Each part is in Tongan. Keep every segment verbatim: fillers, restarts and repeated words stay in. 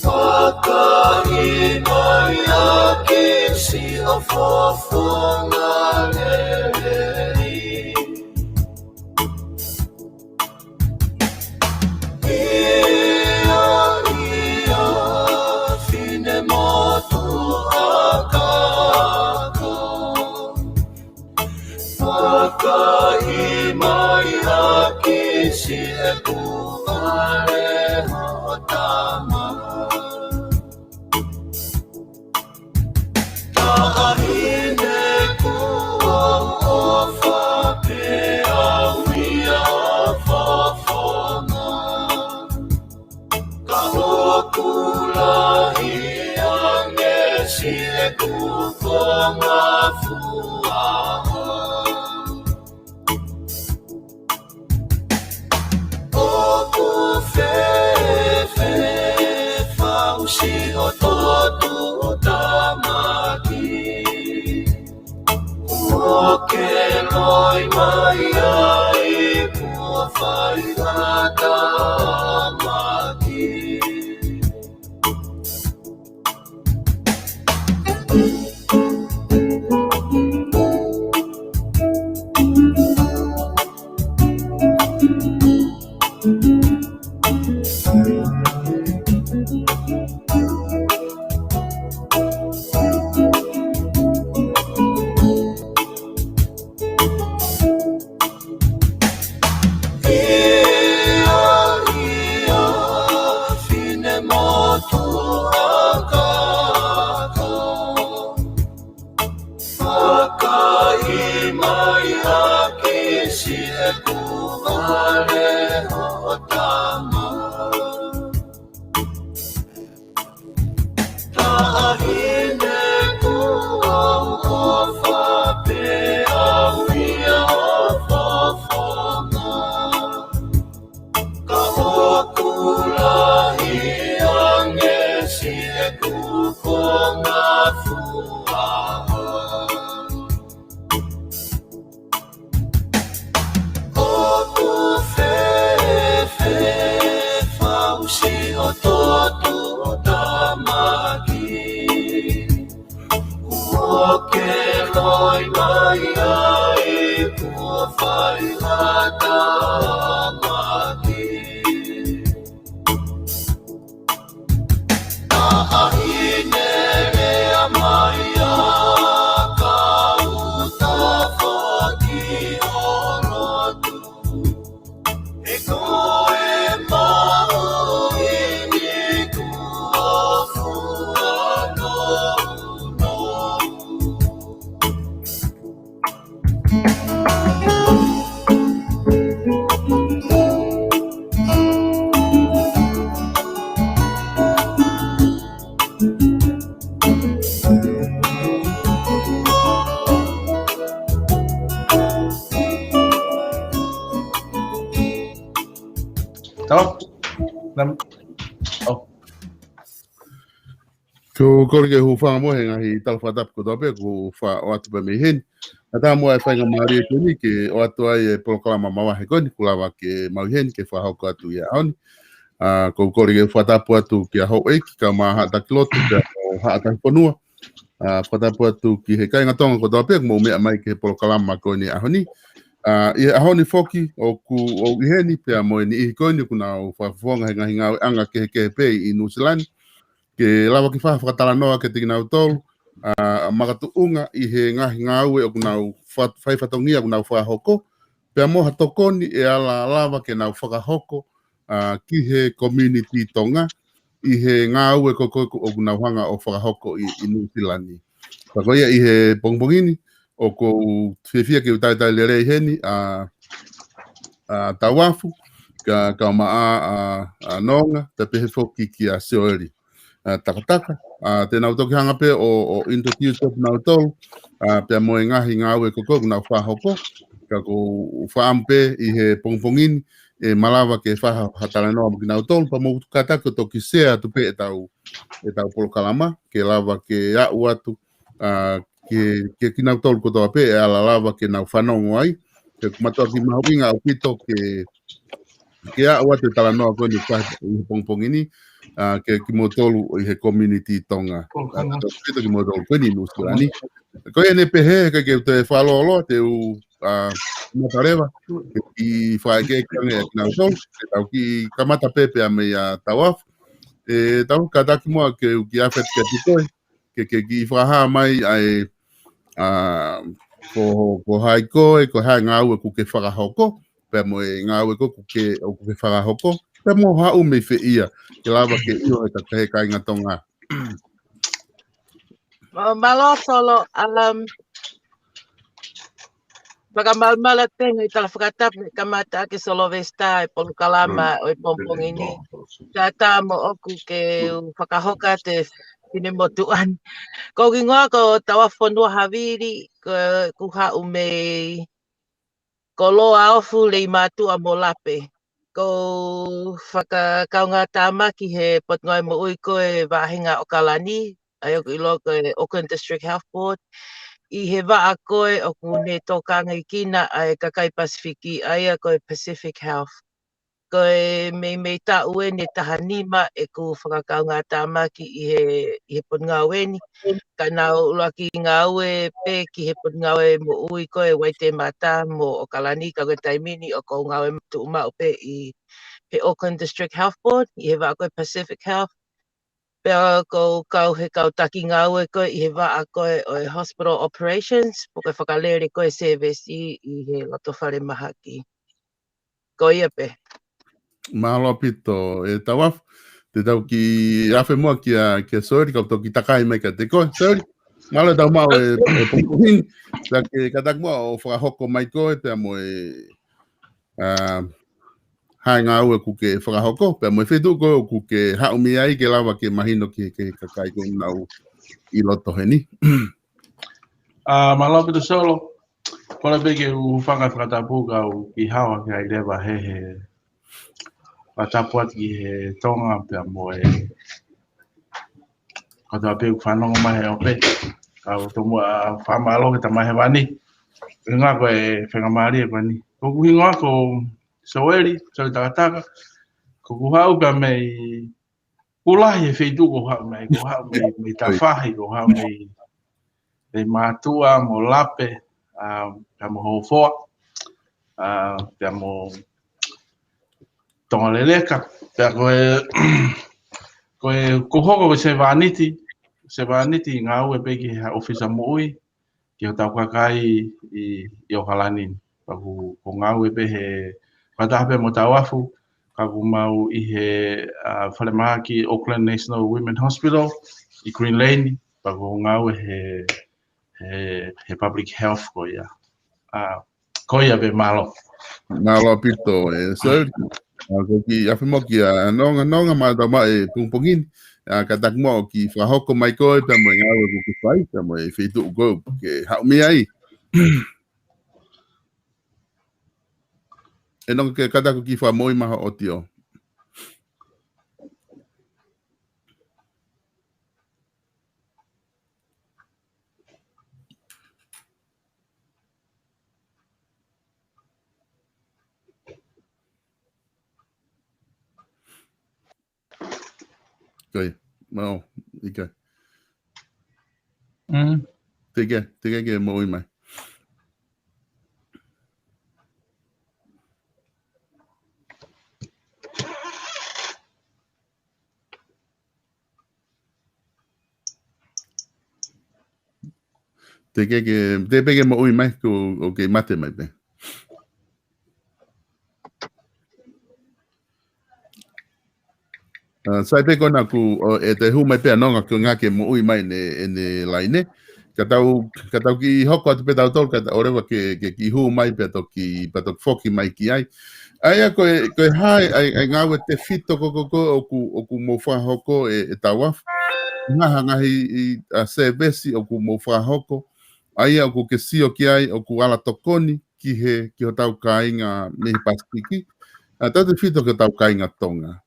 Fakaʻi mai ʻa Kisi ʻo Fofonga Lelei. ʻIo, ʻio, finemotuʻa kākā. Fakaʻi mai ʻa Kisi ʻeku fale hoʻo tama. Taʻahine kuo u ʻofa pea u ʻia ʻo Fofonga. Ka ʻoku lahi ange siʻeku konga fuaʻa. ʻOku fēfē fau siʻoto tuʻutāmaki? Kuo ke loi mai ai kuo fai ha tāmaki. ʻIo, ʻio, finemotuʻa kākā. Fakaʻi mai ʻa Kisi ʻeku fale hoʻo tama. Taʻahine kuo u ʻofa pea u ʻia ʻo Fofonga. Ka ʻoku lahi ange siʻeku konga fuaʻa. ʻOku fēfē fau siʻoto tuʻutāmaki? Kuo ke loi mai ai kuo fai ha tāmaki. Taʻahine lea mai ʻa Kauta foki ʻo lotu. He ko e mahuʻingi kuo fuanono. Tau. Nam. Oh. Ko u kole ke u hūfanga mo e ngaahi tala fakatapu kotoa pē kuo fa-, ʻoatu pē mei heni. Naʻa ta mo e faingamālie ko eni ke ʻoatu ai e polokalama mavahe ko eni kuo lava ke maʻu heni ke fakahoko atu ʻi he ʻaho ni. ʻA, ko u kole ke u fakatapu atu kia houʻeiki, kaeʻumaʻā haʻa taki lotu, pea mo haʻa taki fonua. ʻA, fakatapu atu ki he kāinga Tonga kotoa pē kuo mou meʻa mai ki he polokalama ko eni ʻaho ni. ʻA, ʻi he ʻaho ni foki, ʻoku ou ʻi heni pea mo e niʻihi ko eni ʻoku nau fakafofonga he ngaahi ngāueʻanga kehekehe pē ʻi Nuʻusila ni. Ke lava ke fai ha fakatalanoa kiate kinautolu, ʻa, makatuʻunga ʻi he ngaahi ngāue ʻoku nau fa-, fai fatongia ʻoku nau fakahoko, pea mo ha tokoni ʻe ala lava ke nau fakahoko, ʻa, ki he community Tonga, ʻi he ngāue ko ē ʻoku, ʻoku nau hanga ʻo fakahoko ʻi, ʻi Nuʻusila ni. Pea ko ia ʻi he pongipongi ni, ʻoku ou fiefia ke u talitali lelei heni, ʻa, ʻa Tauafu, ka, kae ʻumaʻā, ʻa, ʻa Nonga, pea pehē foki kia Sioeli. ʻA, Takataka, ʻa, te nau toki hanga pē ʻo, ʻo introduce atu nautolu, ʻa, pea mo e ngaahi ngāue ko ē ʻoku nau fakahoko, ka ʻoku ou fakaʻamu pē ʻi he pongipongi ni, ʻe malava ke fai ha talanoa mo kinautolu, pea mou kātaki ʻo toki share atu pē ʻetau, ʻetau polokalama, ke lava ke aʻu atu, ʻa, ke, ke kinautolu kotoa pē ʻe ala lava ke nau fanongo ai, ke mātuʻaki mahuʻinga ʻaupito ke, ke aʻu atu e talanoa ko eni ʻoku fai ʻi he pongipongi ni, ʻa, ke kimoutolu ʻi he community Tonga. ʻA, ʻaupito kimoutolu ko eni ʻi Nuʻusila ni. Ko ia ʻeni pē he, ke, ke u toe fakalōloa, te u, ʻa, mata leva, ke kiʻi fakaʻekeʻeke ange ʻa kinautolu, ke tau kiʻi kamata pē pea meia Tauafu. ʻE, Tauafu, kātaki muʻa ke u kiʻi afe atu kiate koe, ke, ke kiʻi fakahā mai ʻa e, ʻa, ko, ko hai koe, ko hai ngāue ʻoku ke fakahoko, pea mo e ngāue ko ē ʻoku ke, ʻoku ke fakahoko, pea mo haʻu mei fē ia, ke lava ke ʻilo ʻe he kāinga Tonga. Mālō Solo, um, fakamalumalu atu pē he ngaahi tala fakatapu, kamata ʻaki ʻe Solovesita e polokalama ʻo e pongipongi ni. Kātaki moʻoku ke u fakahoko atu e finemotuʻa ni. Ko hoku hingoa ko Tauafu Fonua Havili, ko, ʻoku ou haʻu mei Koloaʻofu, Leimātuʻa mo Lape. ʻOku ou fakakaungātāmaki he Potungāue Moʻui ko e Vāhenga ʻAokalani, ʻa ia ʻoku ʻiloa ko e Auckland District Health Board, ʻi he vaʻa ko ē ʻoku ne tokangaʻi kinaua e kakai Pasifiki, ʻa ia ko e Pacific Health. Ko e meimei taʻu ʻeni ʻe taha nima ʻeku fakakaungātāmaki ʻi he, ʻi he Potungāue ni. Ka naʻá ku ʻuluaki ngāue pē ki he Potungāue Moʻui ko e Waitematā mo ʻAokalani, ka ko e taimi ni ʻoku ou ngāue tuʻumaʻu pē ʻi he Auckland District Health Board, ʻi he vaʻa ko e Pacific Health. Pea ʻoku ou kau he kau taki ngāue ko ē ʻi he vaʻa ko ē ʻo e Hospital Operations, pe ko e fakalele ko ē service ʻi, ʻi he loto falemahaki. Ko ia pē. Mālō ʻaupito, ʻe Tauafu, te tau kiʻi afe muʻa kia, kia Sioeli, kau toki takai mai kiate koe. Sioeli, mālō e tau maʻu e, e pongipongi ni, pea ke kātaki muʻa ʻo fakahoko mai koe, pea mo e, ʻa, hai ngāue ʻoku ke fakahoko, pea mo e feituʻu ko ē ʻoku ke haʻu mei ai ke lava ke mahino ki he, ki he kakai ko ē ʻoku nau ʻi loto heni. ʻA, mālō ʻaupito Solo, kole pē ke u hūfanga he fakatapu kau kiʻi haʻu ʻaki ai leva he, he fakatapu atu ki he Tonga pea mo e kātoa pē ʻoku fanongo mai he ope. Kau tomuʻa fakamālō ki he Tamai Hēvani. Ko e ngaahi ko e faingamālie ko eni. Ko hoku hingoa ko Sioeli, Sioeli Takataka. ʻOku ou haʻu pē mei, ʻoku lahi e feituʻu ʻoku ou haʻu mei ai, ʻoku ou haʻu mei, mei tafahi, ʻoku ou haʻu mei, mei Mātuʻa mo Lape, ʻa, pea mo Hōfoa, ʻa, pea mo Tongaleleka, pea ko e, ko e, ʻoku ou hoko ko e sevāniti, sevāniti ngāue pē ki he ʻōfisa moʻui, ki hotau kakai ʻi, ʻi ʻAokalani. Pea ʻoku, ʻoku ou ngāue pē he, fakataha pē mo Tauafu, ka ʻoku mau ʻi he, ʻa, falemahaki Auckland National Women Hospital ʻi Green Lane, pea ʻoku ou ngāue he, he, he public health ko ia. ʻA, ko ia pē, mālō. Mālō ʻaupito, ʻe Sioeli. ʻA, ko e kiʻi afe muʻa kia Nonga, Nonga, mālō e tau maʻu e pongipongi ni. ʻA, kātaki muʻa ʻo kiʻi fakahoko mai koe, pea mo e ngāue ʻoku ke fai, pea mo e feituʻu ʻoku ke haʻu mei ai. ʻE Nonga, ke kātaki ʻo kiʻi fakamoʻui mai ho ʻotiō. Ko ia. Mau, ʻikai. Mm. Teʻeki, teʻeki ke moʻui mai. Teʻeki ke, teʻeki ke moʻui mai, ʻoku, ʻoku kei mate mai pē. ʻA, Sai pē ko ena ʻoku, ʻe te hū mai pē ʻa Nonga ko e ngaahi ke moʻui mai ʻene, ʻene laine. Ka tau, ka tau kiʻi hoko atu pē tautolu, ka tau ʻoleva ke, ke kiʻi hū mai pea toki, pea toki foki mai ki ai. ʻA ia ko e, ko e hā e, ʻa e, ʻa e ngāue tefito ko, ko, ko, ʻoku, ʻoku mou fakahoko ʻe, ʻe Tauafu. Ngaahi, ngaahi ʻi, ʻa, sēvesi ʻoku mou fakahoko. ʻA ia ʻoku ke sio ki ai, ʻoku ala tokoni ki he, ki hotau kāinga mei he Pasifiki. ʻA, tautefito ki hotau kāinga Tonga.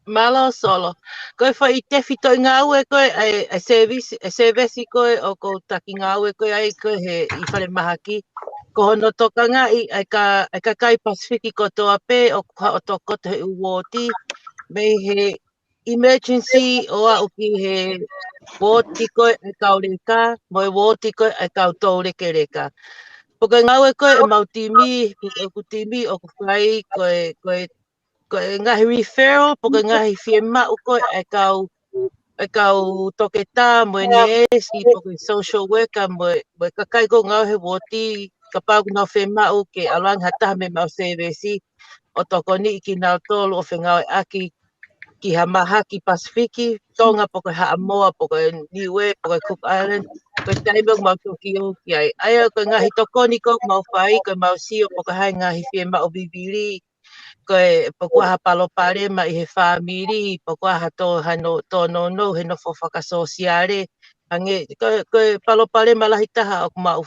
Mālō Solo. Ko e foʻi tefitoʻi ngāue ko ē, ʻa e, ʻa e sēvesi, ʻa e sēvesi ko ē ʻoku ou taki ngāue ko ē ai ko ē he ʻi falemahaki. Ko hono tokangaʻi ʻa e ka, ʻa e kakai Pasifiki kotoa pē ʻoku haʻu ʻo tokoto he ʻū uooti. Mei he emergency ʻo aʻu ki he uooti ko ē ʻa e kau leka, mo e uooti ko ē ʻa e kau toulekeleka. Pea ko e ngāue ko ē ʻemau timi, ʻeku timi ʻoku fai ko e, ko e, ko e ngaahi referral, pea ko e ngaahi fiemaʻu ko ē ʻa e kau, ʻa e kau toketā, mo e neesi, pea ko e social worker, mo e, mo e kakai ko ē ngāue he uooti, kapau ʻoku nau fiemaʻu ke ʻalu ange ha taha mei heʻemau sēvesi, ʻo tokoniʻi kinautolu ʻo fengāueʻaki ki ha mahaki Pasifiki, Tonga pea ko e Haʻamoa, pea ko e Niue, pea ko e Cook Island, ko e taimi ʻoku mau toki ō ki ai. ʻA ia ko e ngaahi tokoni ko ē ʻoku mau fai, ko ʻemau sio pea ko e hā e ngaahi fiemaʻu vivili, ko e pea ko ha palopalema ʻi he fāmili, pea ko ha tō, hano, tōnounou he nofo fakasōsiale, hangē, ko, ko e palopalema lahi taha ʻoku mau,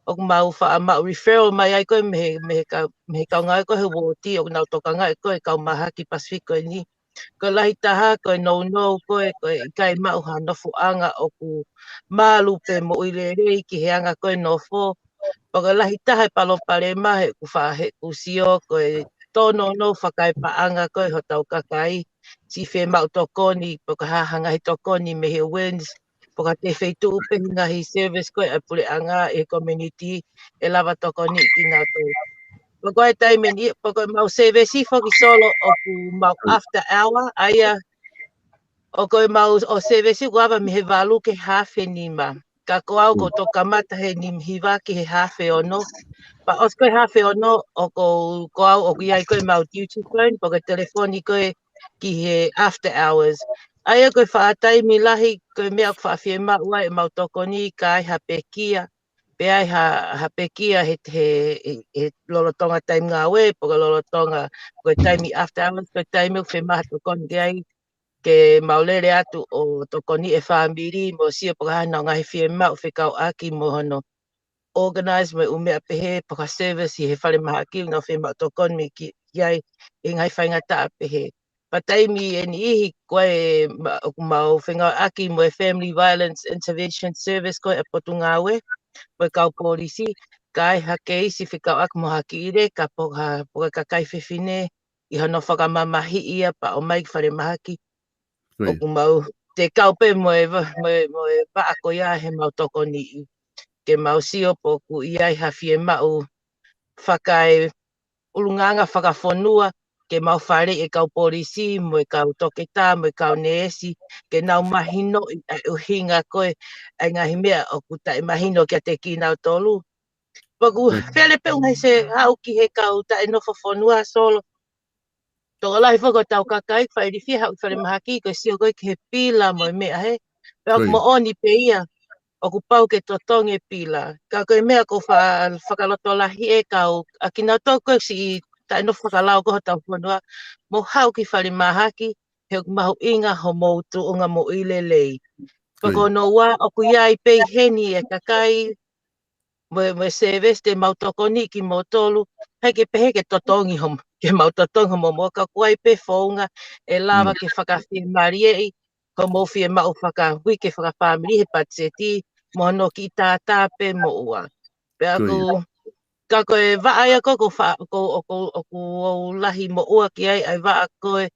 ʻoku mau faʻa maʻu referral mai ai ko ē mei he, mei he kau, mei he kau ngāue ko ē he uooti ʻoku nau tokangaʻi ko ē kau mahaki Pasifiki ko eni. Ko e lahi taha, ko e nounou ko ē, ko e ʻikai maʻu ha nofoʻanga ʻoku malu pe moʻui lelei ki he anga ko ē nofo. Pea ko e lahi taha e palopalema he ʻoku faʻa he ʻoku sio ko e tōnounou fakaepaʻanga ko ē hotau kakai. Siʻi fiemaʻu tokoni, pea ko e hā ha ngaahi tokoni mei he awareness, pea ko e hā e feituʻu pe ngaahi service ko ē ʻa e puleʻanga ʻi he community ʻe lava tokoniʻi kinautolu. Pea ko e taimi ni, pea ko ʻemau sēvesi foki Solo ʻoku mau after hour, ʻa ia ʻoku ʻemau ʻo sēvesi ʻoku ava mei he valu ki he haafe nima. Ka ko au ʻoku ou toki kamata he nima hiva ki he haafe ono. Pea ʻosi ko e haafe ono ʻoku, ko au ʻoku ʻi ai ko ē ʻemau duty phone, pea ko e telefoni ko ē ki he after hours. ʻA ia ko e faʻa taimi lahi, ko e meʻa ʻoku faʻa fiemaʻu ai ʻemau tokoni ka ʻi ai ha pekia, pe ʻi ai ha, ha pekia he, he, he, he lolotonga taimi ngāue, pea ko e lolotonga, ko e taimi after hours, ko e taimi ʻoku fiemaʻu ha tokoni ki ai, ke mau lele atu ʻo tokoniʻi e fāmili, mo sio pea ko e hā honau ngaahi fiemaʻu fekauʻaki mo hono organize mo e ʻū meʻa pehē, pea ko ha service ʻi he falemahaki ʻoku nau fiemaʻu tokoni mei ki, ki ai ʻi he ngaahi faingataʻa pehē. Pea taimi ʻe niʻihi ko e ma-, ʻoku mau fengāueʻaki mo e Family Violence Intervention Service ko ē ʻa e Potungāue, mo e kau polisi, ka ʻi ai ha keisi fekauʻaki mo ha kiʻi leka pea ko ha, pea ko e kakai fefine, ʻi hono fakamamahiʻi ia pea ʻomai ki falemahaki. ʻOku mau, te kau pē mo e va-, mo e, mo e vaʻa ko ia heʻemau tokoniʻi. Ke mau sio pe ʻoku ʻi ai ha fiemaʻu fakaeʻulungaanga fakafonua, ke mau faleʻi e kau polisi, mo e kau toketā, mo e kau neesi, ke nau mahinoʻi ʻa e ʻuhinga ko ē ʻa e ngaahi meʻa ʻoku taʻemahino kiate kinautolu. Pea ʻoku fele pē ʻuhinga he se haʻu ki he kau taʻenofo fonua Solo. Tokolahi foki ʻo hotau kakai, faʻa ilifia haʻu ki falemahaki, ko e sio ko ē ki he pila mo e meʻa he. Pea ʻoku moʻoni pē ia, ʻoku pau ke totongi e pila. Ka ko e meʻa ʻoku fa-, fakalotolahi e kau, ʻa kinautolu ko ē siʻi taʻenofo fakalao ko ē hotau fonua, mou haʻu ki falemahaki, he ʻoku mahuʻinga homou tuʻunga moʻui lelei. Pea ko hono ua, ʻoku ʻi ai pē ʻi heni e kakai, mo e, mo e service te mau tokoniʻi kimoutolu, heʻikai ke pehē ke totongi hom-, ke mau totongi homou moʻua ka ʻoku ʻi ai pē founga ʻe lava ke fakafiemālieʻi homou fiemaʻu fakauike fakafāmili he patiseti, mo hono kiʻi tātā pē moʻua. Pea ʻoku, ka ko e vaʻa ia ko ē ʻoku fa-, ʻoku, ʻoku, ʻoku ou lahi moʻua ki ai, ʻa e vaʻa ko ē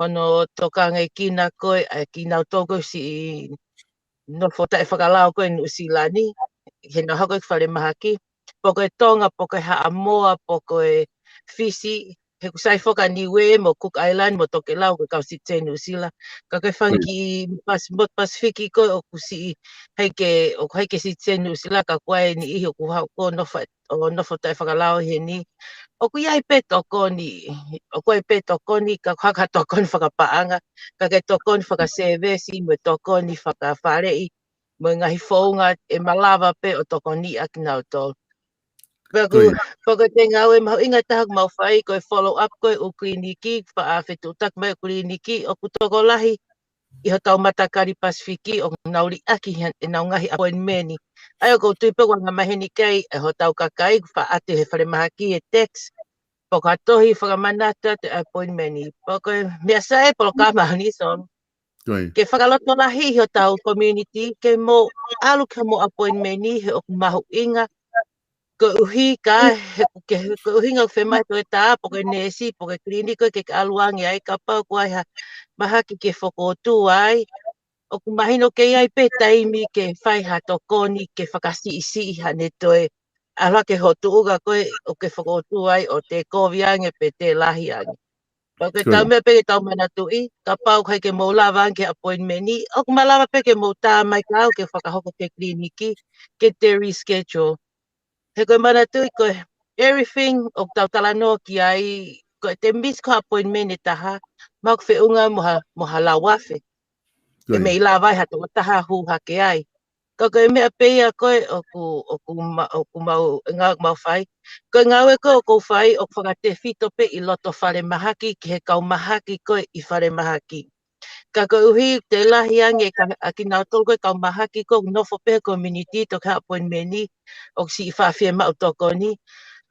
hono tokangaʻi kinautolu ko ē, ʻa kinautolu ko ē siʻi nofo taʻefakalao ko ē ʻi Nuʻusila ni, he nau haʻu ko ē ki falemahaki, pea ko e Tonga, pea ko e Haʻamoa, pea ko e Fisi, he ʻoku sai foki ʻa Niue mo Cook Island mo Tokelau ko e kau citizen Nuʻusila. Ka ko e fanga kiʻi Pas-, motu Pasifiki ko ē ʻoku siʻi, heʻikai ke, ʻoku ʻikai ke citizen Nuʻusila, ka ʻoku ʻi ai e niʻihi ʻoku haʻu ko ē nofo, ʻo nofo taʻefakalao ʻi heni. ʻOku ʻi ai pē tokoni, ʻoku ʻi ai pē tokoni, ka haka tokoni fakapaʻanga, ka ke tokoni fakasēvesi, mo e tokoni fakafaleʻi, mo e ngaahi founga ʻe malava pē ʻo tokoniʻi ʻakinautolu. Pea ʻoku, pea ko e ngāue mahuʻinga taha ʻoku mau fai, ko e follow up ko ē ʻū kiliniki, faʻa fetuʻutaki mai ʻū kiliniki, ʻoku tokolahi ʻi hotau matakali Pasifiki ʻoku nau liʻaki ʻenau ngaahi appointment. ʻA ia ʻoku ou tui pē ʻoku anga maheni ki ai ʻe hotau kakai, faʻa ʻatu he falemahaki e text, pe ko ha tohi fakamanatu atu e appointment. Pea ko e meʻa sai e polokalama ni, Solo. Ke fakalotolahi ʻi hotau community, ke mou ʻalu ki hoʻomou appointment he ʻoku mahuʻinga. Koeʻuhi ka, he, ke, koeʻuhi ngā ʻoku fiemaʻu ʻe he toketā, pe ko e neesi, pe ko e kiliniki, ke ke ʻalu ange ai kapau ʻoku ʻi ai ha mahaki ke fokotuʻu ai. ʻOku mahino ʻoku ʻi ai pē taimi ke fai ha tokoni, ke fakasiʻisiʻi haʻane toe ʻalu hake ho tuʻunga ko ē ʻoku ke fokotuʻu ai ʻo toe kovi ange pe toe lahi ange. Pea ko e tau meʻa pē ke tau manatuʻi, kapau ʻoku ʻikai ke mou lava ange ki he appointment, ʻoku malava pē ke mou tā mai kiate au ke fakahoko ki he kiliniki, ke toe reschedule. He ko e manatuʻi ko e everything ʻoku tau talanoa ki ai, ko e te miss ko ha appointment ʻe taha, mahalo ʻoku feʻunga mo ha, mo ha lau afe. Ke mei lava ai ha tokotaha hū hake ai. Ka ko e meʻa pē ia ko ē ʻoku, ʻoku ma-, ʻoku mau, ngāue ʻoku mau fai. Ko e ngāue ko ē ʻoku ou fai, ʻoku fakatefito pē ʻi loto falemahaki ki he kau mahaki ko ē ʻi falemahaki. Ka koeʻuhi ʻoku toe lahi ange ka, ʻakinautolu ko ē kau mahaki ko ē ʻoku nofo pē he community, toki haʻu appointment, ʻoku siʻi faʻa fiemaʻu tokoni.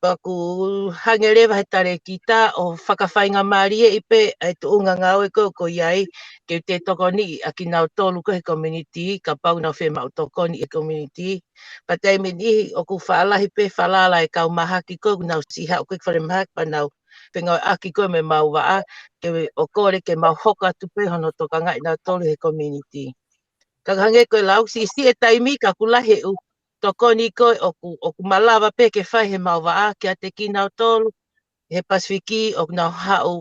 Pea ʻoku hangē leva he talēkita ʻo fakafaingamālieʻi pē ʻa e tuʻunga ngāue ko ē ʻoku ʻi ai, ke toe tokoniʻi ʻakinautolu ko ē he community, kapau ʻoku nau fiemaʻu tokoni ʻi he community. Pea taimi niʻihi ʻoku faʻa lahi pē falala e kau mahaki ko ē ʻoku nau siʻi haʻu ko ē ki falemahaki pea nau fengāueʻaki ko ē mo ʻemau vaʻa, ke ʻo kole ke mau hoko atu pē hono tokangaʻi nautolu he community. Ka hangē ko e lau, siʻisiʻi e taimi ka ʻoku lahi e ʻū tokoni ko ē ʻoku, ʻoku malava pē ke fai heʻemau vaʻa kiate kinautolu he Pasifiki ʻoku nau haʻu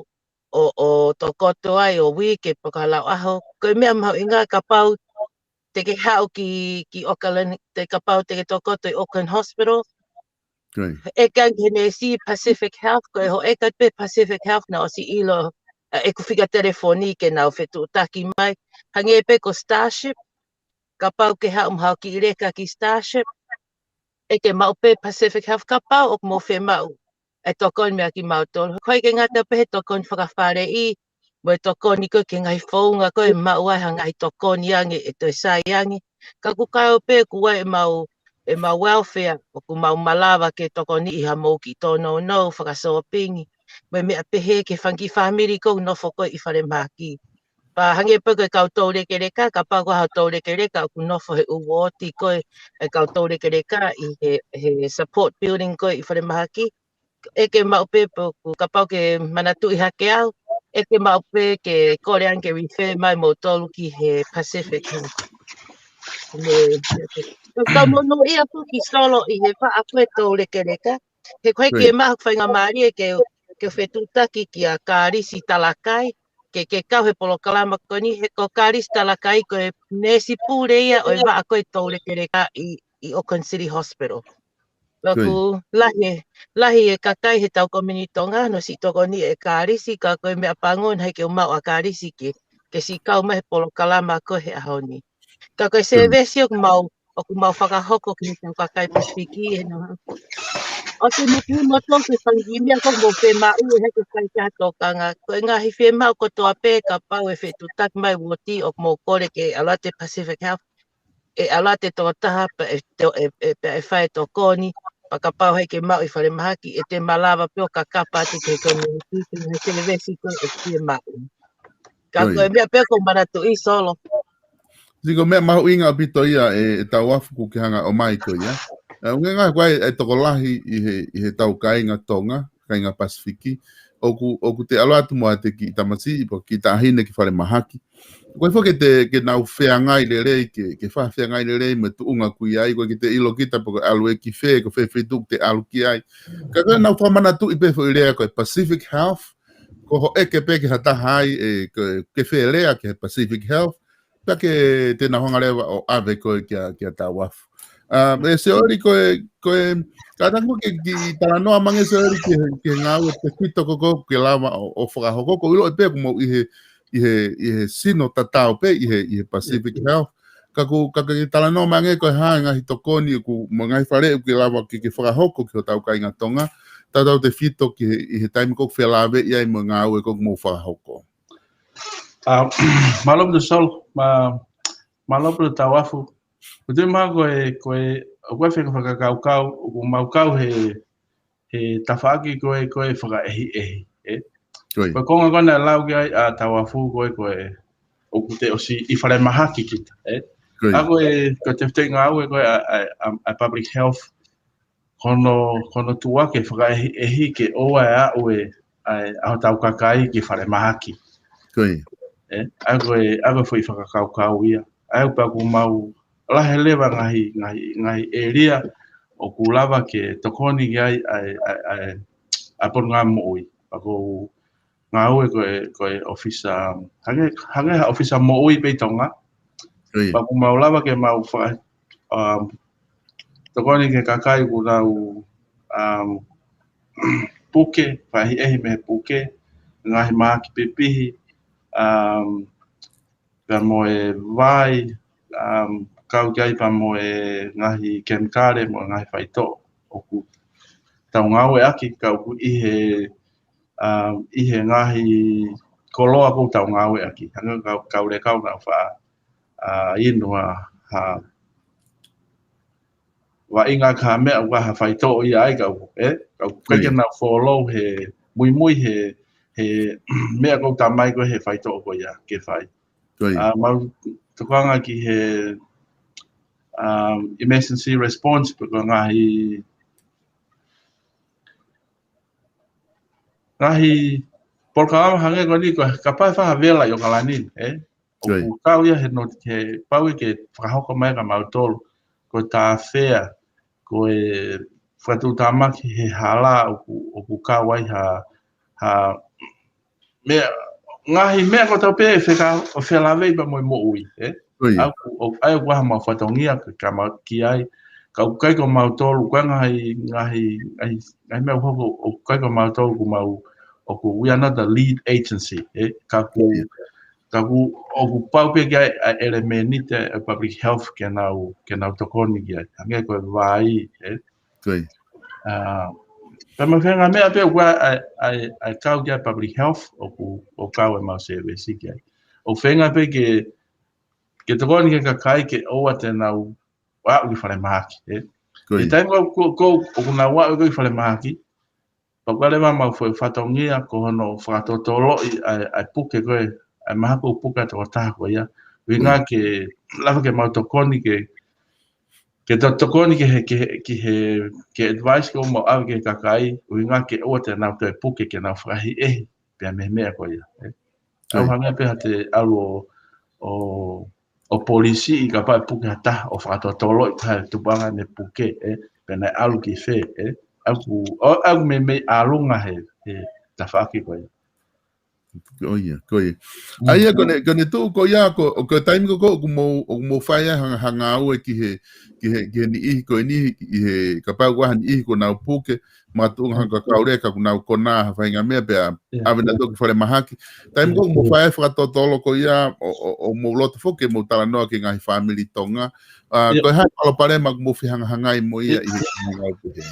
ʻo, ʻo tokoto ai ʻo uike pe ko ha lau ʻaho. Ko e meʻa mahuʻinga kapau te ke haʻu ki, ki Auckland, te kapau te ke tokoto ʻi Auckland Hospital. ʻEke ange ki he neesi Pacific Health, ko e hoko atu pē Pacific Health naʻa nau ʻosi ʻilo ʻa ʻeku fika telefoni ke nau fetuʻutaki mai. Hangē pē ko Starship, kapau ke haʻu mo haʻo kiʻi leka ki Starship, ʻeke maʻu pē Pacific Health kapau ʻoku mou fiemaʻu e tokoni meia kimautolu. ʻOku ʻikai ke ngata pē he tokoni fakafaleʻi, mo e tokoni ko ē ki he ngaahi founga ko ē ʻe maʻu ai ha ngaahi tokoni ange ʻe toe sai ange. Ka ʻoku kau pē ʻoku ʻi ai ʻemau, ʻemau welfare, ʻoku mau malava ke tokoniʻi haʻamou kiʻi tōnounou, fakasōpingi, mo e meʻa pehē ki he fanga kiʻi fāmili ko ē ʻoku nofo ko ē ʻi falemahaki. Pea hangē pē ko e kau toulekeleka, kapau ko haʻo toulekeleka ʻoku nofo he ʻū uooti ko ē e kau toulekeleka ʻi he, he support building ko ē ʻi falemahaki, ʻeke maʻu pē pe ʻoku, kapau ke manatuʻi hake au, ʻeke maʻu pē ke kole ange ke refer mai moutolu ki he Pacific. Mo, ʻoku tau monūʻia foki Solo ʻi he vaʻa ko ē toulekeleka. He ko e kiʻi meʻa ʻoku faingamālie ke, ke fetuʻutaki kia Kalisi Talakai, ke, ke kau he polokalama ko eni, he ko Kalisi Talakai ko e neesi pule ia ʻo e vaʻa ko ē toulekeleka ʻi, ʻi Auckland City Hospital. Pea ʻoku lahi e, lahi e kakai he tau community Tonga, ʻoku nau siʻi tokoniʻi ʻe Kalisi, ka ko e meʻapango naʻe ʻikai ke u maʻu ʻa Kalisi ke, ke siʻi kau mai he polokalama ko ē he ʻaho ni. Ka ko e sēvesi ʻoku mau, ʻoku mau fakahoko ki he tau kakai Pasifiki, he naʻa ʻoku te mutu mo tō ke fanga kiʻi meʻa ʻoku mou fiemaʻu, ʻe ʻikai ke fai ha tokanga. Ko e ngaahi fiemaʻu kotoa pē kapau ʻe fetuʻutaki mai uooti ʻoku mou kole ke ʻalu atu e Pacific Health, ʻe ʻalu atu e tokotaha pea ʻe, ʻe, ʻe, pea ʻe fai e tokoni, pea kapau ʻe ʻikai ke maʻu ʻi falemahaki, ʻe te malava pē ʻo kakapa atu ki he community, ki he sēvesi ko ē ʻoku fiemaʻu. Ka ko e meʻa pē ʻoku ou manatuʻi Solo. Sio, ko e meʻa mahuʻinga ʻaupito ia ʻe, ʻe Tauafu kuo ke hanga ʻo ʻomai ko ia. ʻE, ʻuhinga ko e, e tokolahi ʻi he, ʻi he tau kāinga Tonga, kāinga Pasifiki, ʻoku, ʻoku te ʻalu atu mo ʻete kiʻi tamasiʻi, pe ko e kiʻi taʻahine ki falemahaki. Ko e foki ke te, ke nau feangai lelei, ke, ke faʻa feangai lelei mo e tuʻunga ʻoku ʻi ai, ʻoku ʻikai ke te ʻilo kita pe ko e ʻalu ē ki fē, ko fē feituʻu te ʻalu ki ai. Ka ko e nau fakamanatuʻi pē foʻi lea ko e Pacific Health, ko hoʻo ʻeke pē ki ha taha ai, ʻe, ke, ke fē lea ki he Pacific Health, pea ke te nau hanga leva ʻo ʻave koe kia, kia Tauafu. ʻA, ʻe Sioeli, ko e, ko e, kātaki ke, ke talanoa mai ange Sioeli ki he, ki he ngāue tefito ko ē ʻoku ke lava ʻo, ʻo fakahoko, ʻoku ou ʻilo pē ʻoku mou ʻi he, ʻi he, ʻi he sino tatau pē, ʻi he, ʻi he Pacific Health. Ka ʻoku, ka ke talanoa mai ange ko e hā e ngaahi tokoni ʻoku, mo e ngaahi faleʻi ʻoku ke lava ke, ke fakahoko ki hotau kāinga Tonga, tautautefito ki he, ʻi he taimi ko ē ʻoku felāveʻi ai mo e ngāue ko ē ʻoku mou fakahoko. ʻA, mālō Mr Sol, mā, mālō Tauafu. Ko e tui mai ko e, ko e, ʻoku ou fie fakakaukau, ʻoku mau kau he, he tafaʻaki ko e, ko e fakaʻehiʻehi, ē? Ko ia. Ko e konga ko ē naʻe lau ki ai ʻa Tauafu ko e, ko e, ʻoku te ʻosi ʻi falemahaki kita, ē? Ko ia. ʻA ko e, ko e tefitoʻi ngāue ko ē ʻa, ʻa, ʻa, ʻa public health, ko hono, ko hono tuʻu ke fakaʻehiʻehi ke ʻoua ʻe aʻu e, ʻa e, ʻa hotau kakai ki falemahaki. Ko ia. Ē, ʻa ko e, ʻa ko e foʻi fakakaukau ia. ʻA ia pea ʻoku mau lahi leva ngaahi, ngaahi, ngaahi ʻēlia ʻoku lava ke tokoni ki ai ʻa e, ʻa e, ʻa e, ʻa e Potungāue Moʻui. Pea ʻoku ngāue ko e, ko e ʻōfisa, hangē, hangē ha ʻōfisa moʻui pē ʻi Tonga. Ko ia. Pea ʻoku mau lava ke mau fa-, um, tokoni ki he kakai ʻoku nau, um, puke, fakaʻehiʻehi mei he puke, ngaahi mahaki pipihi, um, pea mo e vai, um, kau ki ai pea mo e ngaahi kemikale, mo e ngaahi faitoʻo ʻoku tau ngāueʻaki, ka ʻoku ʻi he, um, ʻi he ngaahi koloa ʻoku tau ngāueʻaki. Hangē ka, ka ʻoku lava ke nau fa-, ʻa, inu ʻa, ha, vaʻinga ki ha meʻa ʻoku ʻi ai ha faitoʻo ia ai ka ʻoku, ē? Ka ʻoku ʻikai ke nau follow he muimui he, he meʻa ʻoku tala mai ko ē he faitoʻo ko ia ke fai. Ko ia. ʻA, mau tokanga ki he, um, emergency response pe ko e ngaahi, ngaahi polokalama hangē ko eni ko e kapau ʻe fai ha vela ʻi ʻOkalani, ē? Ko ia. ʻOku kau ia he noti, he pau ia ke fakahoko mai kia mautolu, ko e tāfea, ko e fakatuʻutāmaki he hala ʻoku, ʻoku kau ai ha, ha meʻa, ngaahi meʻa kotoa pē ʻe feka-, ʻo felāveʻi pea mo e moʻui, ē? Ko ia. ʻA ia ʻoku, ʻo, ʻa ia ʻoku ʻi ai haʻamau fatongia ke kamata ki ai, ka ʻoku ʻikai ko mautolu, ko e ngaahi, ngaahi, ngaahi, ngaahi meʻa ʻoku hoko, ʻoku ʻikai ko mautolu ʻoku mau, ʻoku, we are not the lead agency, ē? Ka ʻoku, Ko ia. ka ʻoku, ʻoku pau pē ke ʻi ai ʻa e ʻelemēniti ʻa e public health ke nau, ke nau tokoni ki ai. Hangē ko e vai, ē? Ko ia. ʻA, pea mo e faʻahinga meʻa pē ʻoku ʻi ai, ʻa e, ʻa e, ʻa e kau ki ai public health, ʻoku, ʻoku kau ʻemau service ki ai. ʻOku faʻahinga pē ke, ke tokoni ki he kakai ke ʻoua te nau aʻu ki falemahaki, ē? Ko ia. ʻI he taimi ko, ko, ko, ʻoku nau aʻu ko ē ki falemahaki, pea ʻoku ʻi ai leva haʻamau foʻi fatongia ko hono fakatotoloʻi ʻa e, ʻa e puke ko ē, ʻa e mahaki ʻoku puke ʻa e tokotaha ko ia. ʻUhinga Ko ia. ke lava ke mau tokoni ke, ke to-, tokoni ki he, ki he, ki he, ki he advice ʻoku mau ʻave ki he kakai, ʻuhinga ke ʻoua te nau toe puke ke nau fakaʻehiʻehi pea mei he meʻa ko ia, ē. ʻOku ʻIo. hangē pē haʻate ʻalu ʻo, ʻo, ʻo polisi ʻi kapau ʻe puke ha taha ʻo fakatotoloʻi ha tupuʻanga ne puke, ē, pe naʻe ʻalu ki fē, ē. ʻOku, ʻo, ʻoku meimei ʻalunga he, he tafaʻaki ko ia. Ko ia, ko ia. Mm. ʻA ia, ko ʻene, ko ʻene tuʻu ko ia, ko, ko e taimi ko ē ʻoku mou, ʻoku mou fai ai ha, ha ngāue ki he, ki he, ki he niʻihi ko eni, ʻi he, kapau ʻoku ʻi ai ha niʻihi ʻoku nau puke, makatuʻunga ha Mm. kau lea ka ʻoku nau konā ha faʻahinga meʻa pea Yeah. ʻave nautolu ki falemahaki. Taimi Yeah. ko ē ʻoku mou fai ai e fakatotolo ko ia, ʻo, ʻo, ʻoku mou loto foki ke mou talanoa ki he ngaahi fāmili Tonga. ʻA, Yeah. ko e hā e palopalema ʻoku mou fehangahangai mo ia Yeah. ʻi he ngāue ko ē?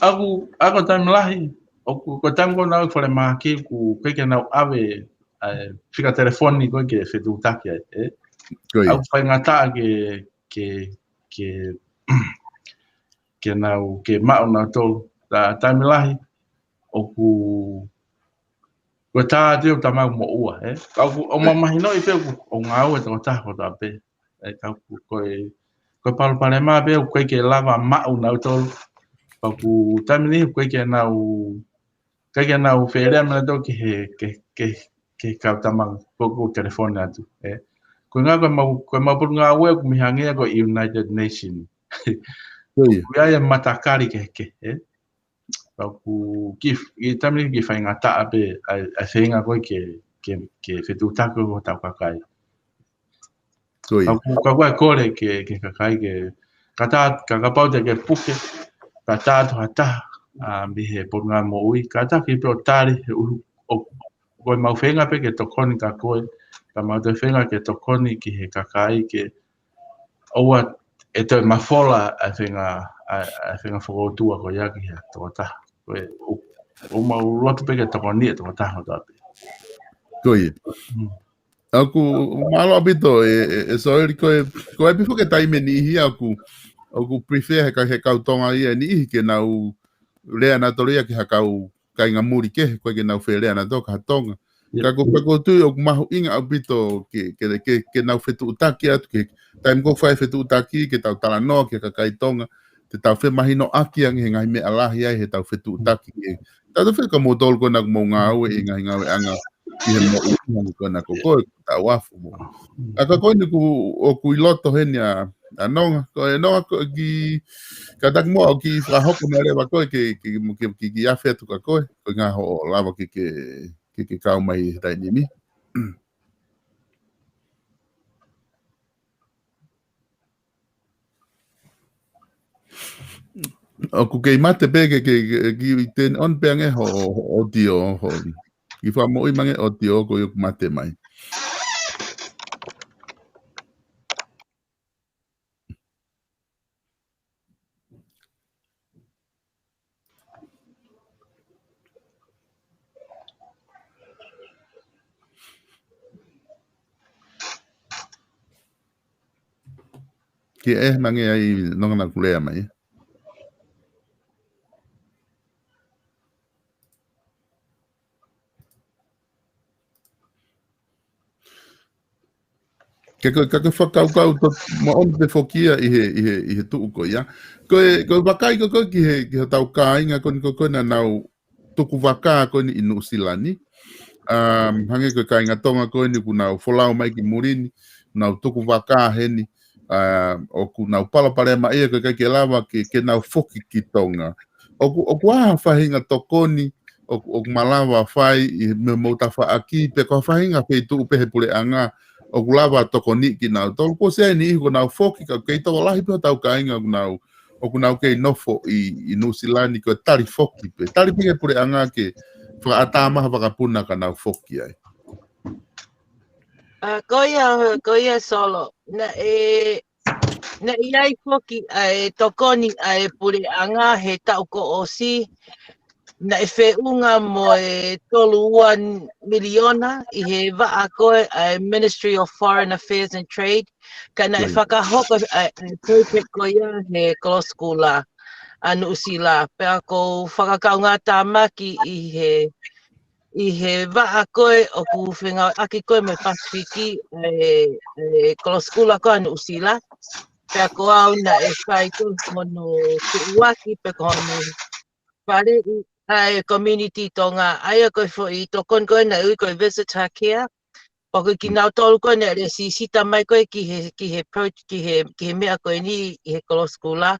ʻOku, ʻa ko e taimi lahi, ʻoku, ko e taimi ko ē ʻoku nau ʻi falemahaki, ʻoku ʻikai ke nau ʻave, ʻa e, fika telefoni ko ē ke fetuʻutaki ai, ē? Ko ia. ʻOku faingataʻa ke, ke, ke, ke nau, ke maʻu nautolu. Ta, taimi lahi, ʻoku, ko e tā atu ʻoku tau maʻu moʻua, ē? Ka ʻoku, ʻoku ma-, mahinoʻi pē ʻoku, ʻoku ngāue e tokotaha kotoa pē. Ē, ka ʻoku, ko e, ko e palopalema pē ʻoku ʻikai ke lava maʻu nautolu. Ka ʻoku taimi ni ʻoku ʻikai ke nau, ʻikai ke nau fie lea mai nautolu ki he, ki he, ki he, ki he kau tama ko ē ʻoku telefoni atu, ē? Ko e ʻuhinga ko ʻemau, ko ʻemau potungāue ʻoku mei hangē ia ko e United Nation. Ko ia. ʻOku ʻi ai e matakali kehekehe, ē? Ka ʻoku kiʻi, kiʻi taimi ni kiʻi faingataʻa pē ʻa e, ʻa e feinga ko ē ke, ke, ke fetuʻutaki ko ē hotau kakai. Ko ia. Ka ʻoku, ka ʻoku ou kole ki he, ki he kakai ke, kātaki, ka kapau te ke puke, kātaki atu ha taha, ʻa, mei he Potungāue Moʻui, kātaki pē ʻo tali, he ʻuhi, ʻoku, ko e mau feinga pē ke tokoni kia koe, ka mau toe feinga ke tokoni ki he kakai ke ʻoua ʻe toe mafola ʻa e feinga, ʻa e, ʻa e feinga fokoutua ko ia ki ha tokotaha. Ko e, ʻo, ʻoku mau loto pē ke tokoniʻi e tokotaha kotoa pē. Ko ia. Mm. ʻOku, mālō ʻaupito, ʻe, ʻe, ʻe Soeli ko e, ko e pifo ke taimi ʻe niʻihi ʻoku, ʻoku prefer he ka-, he kau Tonga ia ʻe niʻihi ke nau lea nautolu ia ki ha kau kāinga muli kehe, ko e ke nau fie lea nautolu ki ha Tonga. Ia. Ka ko, ka ko tui ʻoku mahuʻinga ʻaupito ke, ke, ke, ke nau fetuʻutaki atu, ke taimi ko ē fai fetuʻutaki, ke tau talanoa ki he kakai Tonga, te tau femahinoʻaki ange he ngaahi meʻa lahi ai he tau fetuʻutaki. Ke, tau tau fie ka moutolu ko ena ʻoku mou ngāue ʻi he ngaahi ngāueʻanga ʻi he moʻui ʻi he ʻaho ni ko ena ko koe, tau afu mo. ʻA ka ko eni ʻoku, ʻoku ʻi loto heni ʻa, ʻa Nonga, ko e Nonga ko e ki, kātaki muʻa ʻo kiʻi fakahoko mai leva koe ke, ke, ke, ke, ke afe atu kia koe, ko e ʻuhinga hoʻo lava ke, ke, ke, ke kau mai he taimi ni. ʻOku kei mate pē ke, ke, ke, ke turn on pē ange ho, ho, ho audio, ho. Kiʻi fakamoʻui mai ange audio ko ia ʻoku mate mai. Ke ʻai mai ange ai Nonga naʻa ku lea mai. Ke ko, ka ke fakakaukau to, moʻoni pē foki ia ʻi he, ʻi he, ʻi he tuʻu ko ia. Ko e, ko e vakai ko ē ki he, ki hotau kāinga ko eni ko ē naʻa nau tuku vaka ko eni ʻi Nuʻusila ni. Um, hangē ko e kāinga Tonga ko eni ʻoku nau folau mai ki muli ni, nau tuku vaka heni, um, ʻoku nau palopalemaʻia ko e ʻikai ke lava ke, ke nau foki ki Tonga. ʻOku, ʻoku ʻi ai ha faʻahinga tokoni, ʻoku, ʻoku malava fai ʻi he meʻa mou tafaʻaki, pe ko ha faʻahinga feituʻu pē he puleʻanga, ʻoku lava tokoniʻi kinautolu, kuo ʻosi ʻi ai e niʻihi kuo nau foki, ka kei tokolahi pē hotau kāinga ʻoku nau, ʻoku nau kei nofo ʻi, ʻi Nuʻusila ni ko e tali foki pē. Tali pē ki he puleʻanga ke fakaʻatā mai ha vakapuna ka nau foki ai. ʻA, ko ia, ko ia Solo. Naʻe, naʻe ʻi ai foki ʻa e tokoni ʻa e puleʻanga he taʻu kuo ʻosi. Naʻe feʻunga mo e tolu ua miliona ʻi he vaʻa ko ē ʻa e Ministry of Foreign Affairs and Trade. Ka naʻe fakahoko ʻa e, ʻa e project ko ia he Kolosi Kula ʻa Nuʻusila. Pea ʻoku ou fakakaungātāmaki ʻi he, ʻi he vaʻa ko ē ʻoku fengāueʻaki ko ē mo e Pasifiki, ʻa e, ʻa e Kolosi Kula ko ē ʻa Nuʻusila. Pea ko au naʻe fai ko ē hono tuʻuaki pe ko hono faleʻi ʻa e community Tonga. ʻA ia ko e foʻi tokoni ko ē naʻe ui ko e Visitor Care. Pea ko kinautolu ko ē naʻe lēsisita mai ko ē ki he, ki he pro-, ki he, ki he meʻa ko eni ʻi he Kolosi Kula.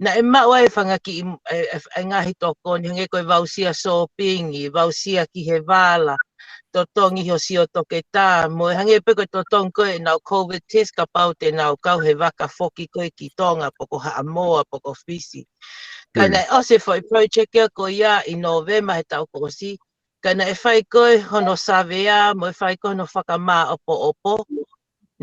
Naʻe maʻu ai e fanga kiʻi, e, e, e ngaahi tokoni, hangē ko e voucher shopping, voucher ki he vala, totongi ho sio toketā, mo e hangē pē ko e totongi ko ē ʻenau COVID test kapau te nau kau he vaka foki ko ē ki Tonga, pe ko Haʻamoa, pe ko Fisi. Ka naʻe ʻosi e foʻi project ia ko ia ʻi Nōvema he taʻu kuo ʻosi. Ka naʻe fai ko ē hono savea, mo e fai ko ē hono fakamāʻopoʻopo.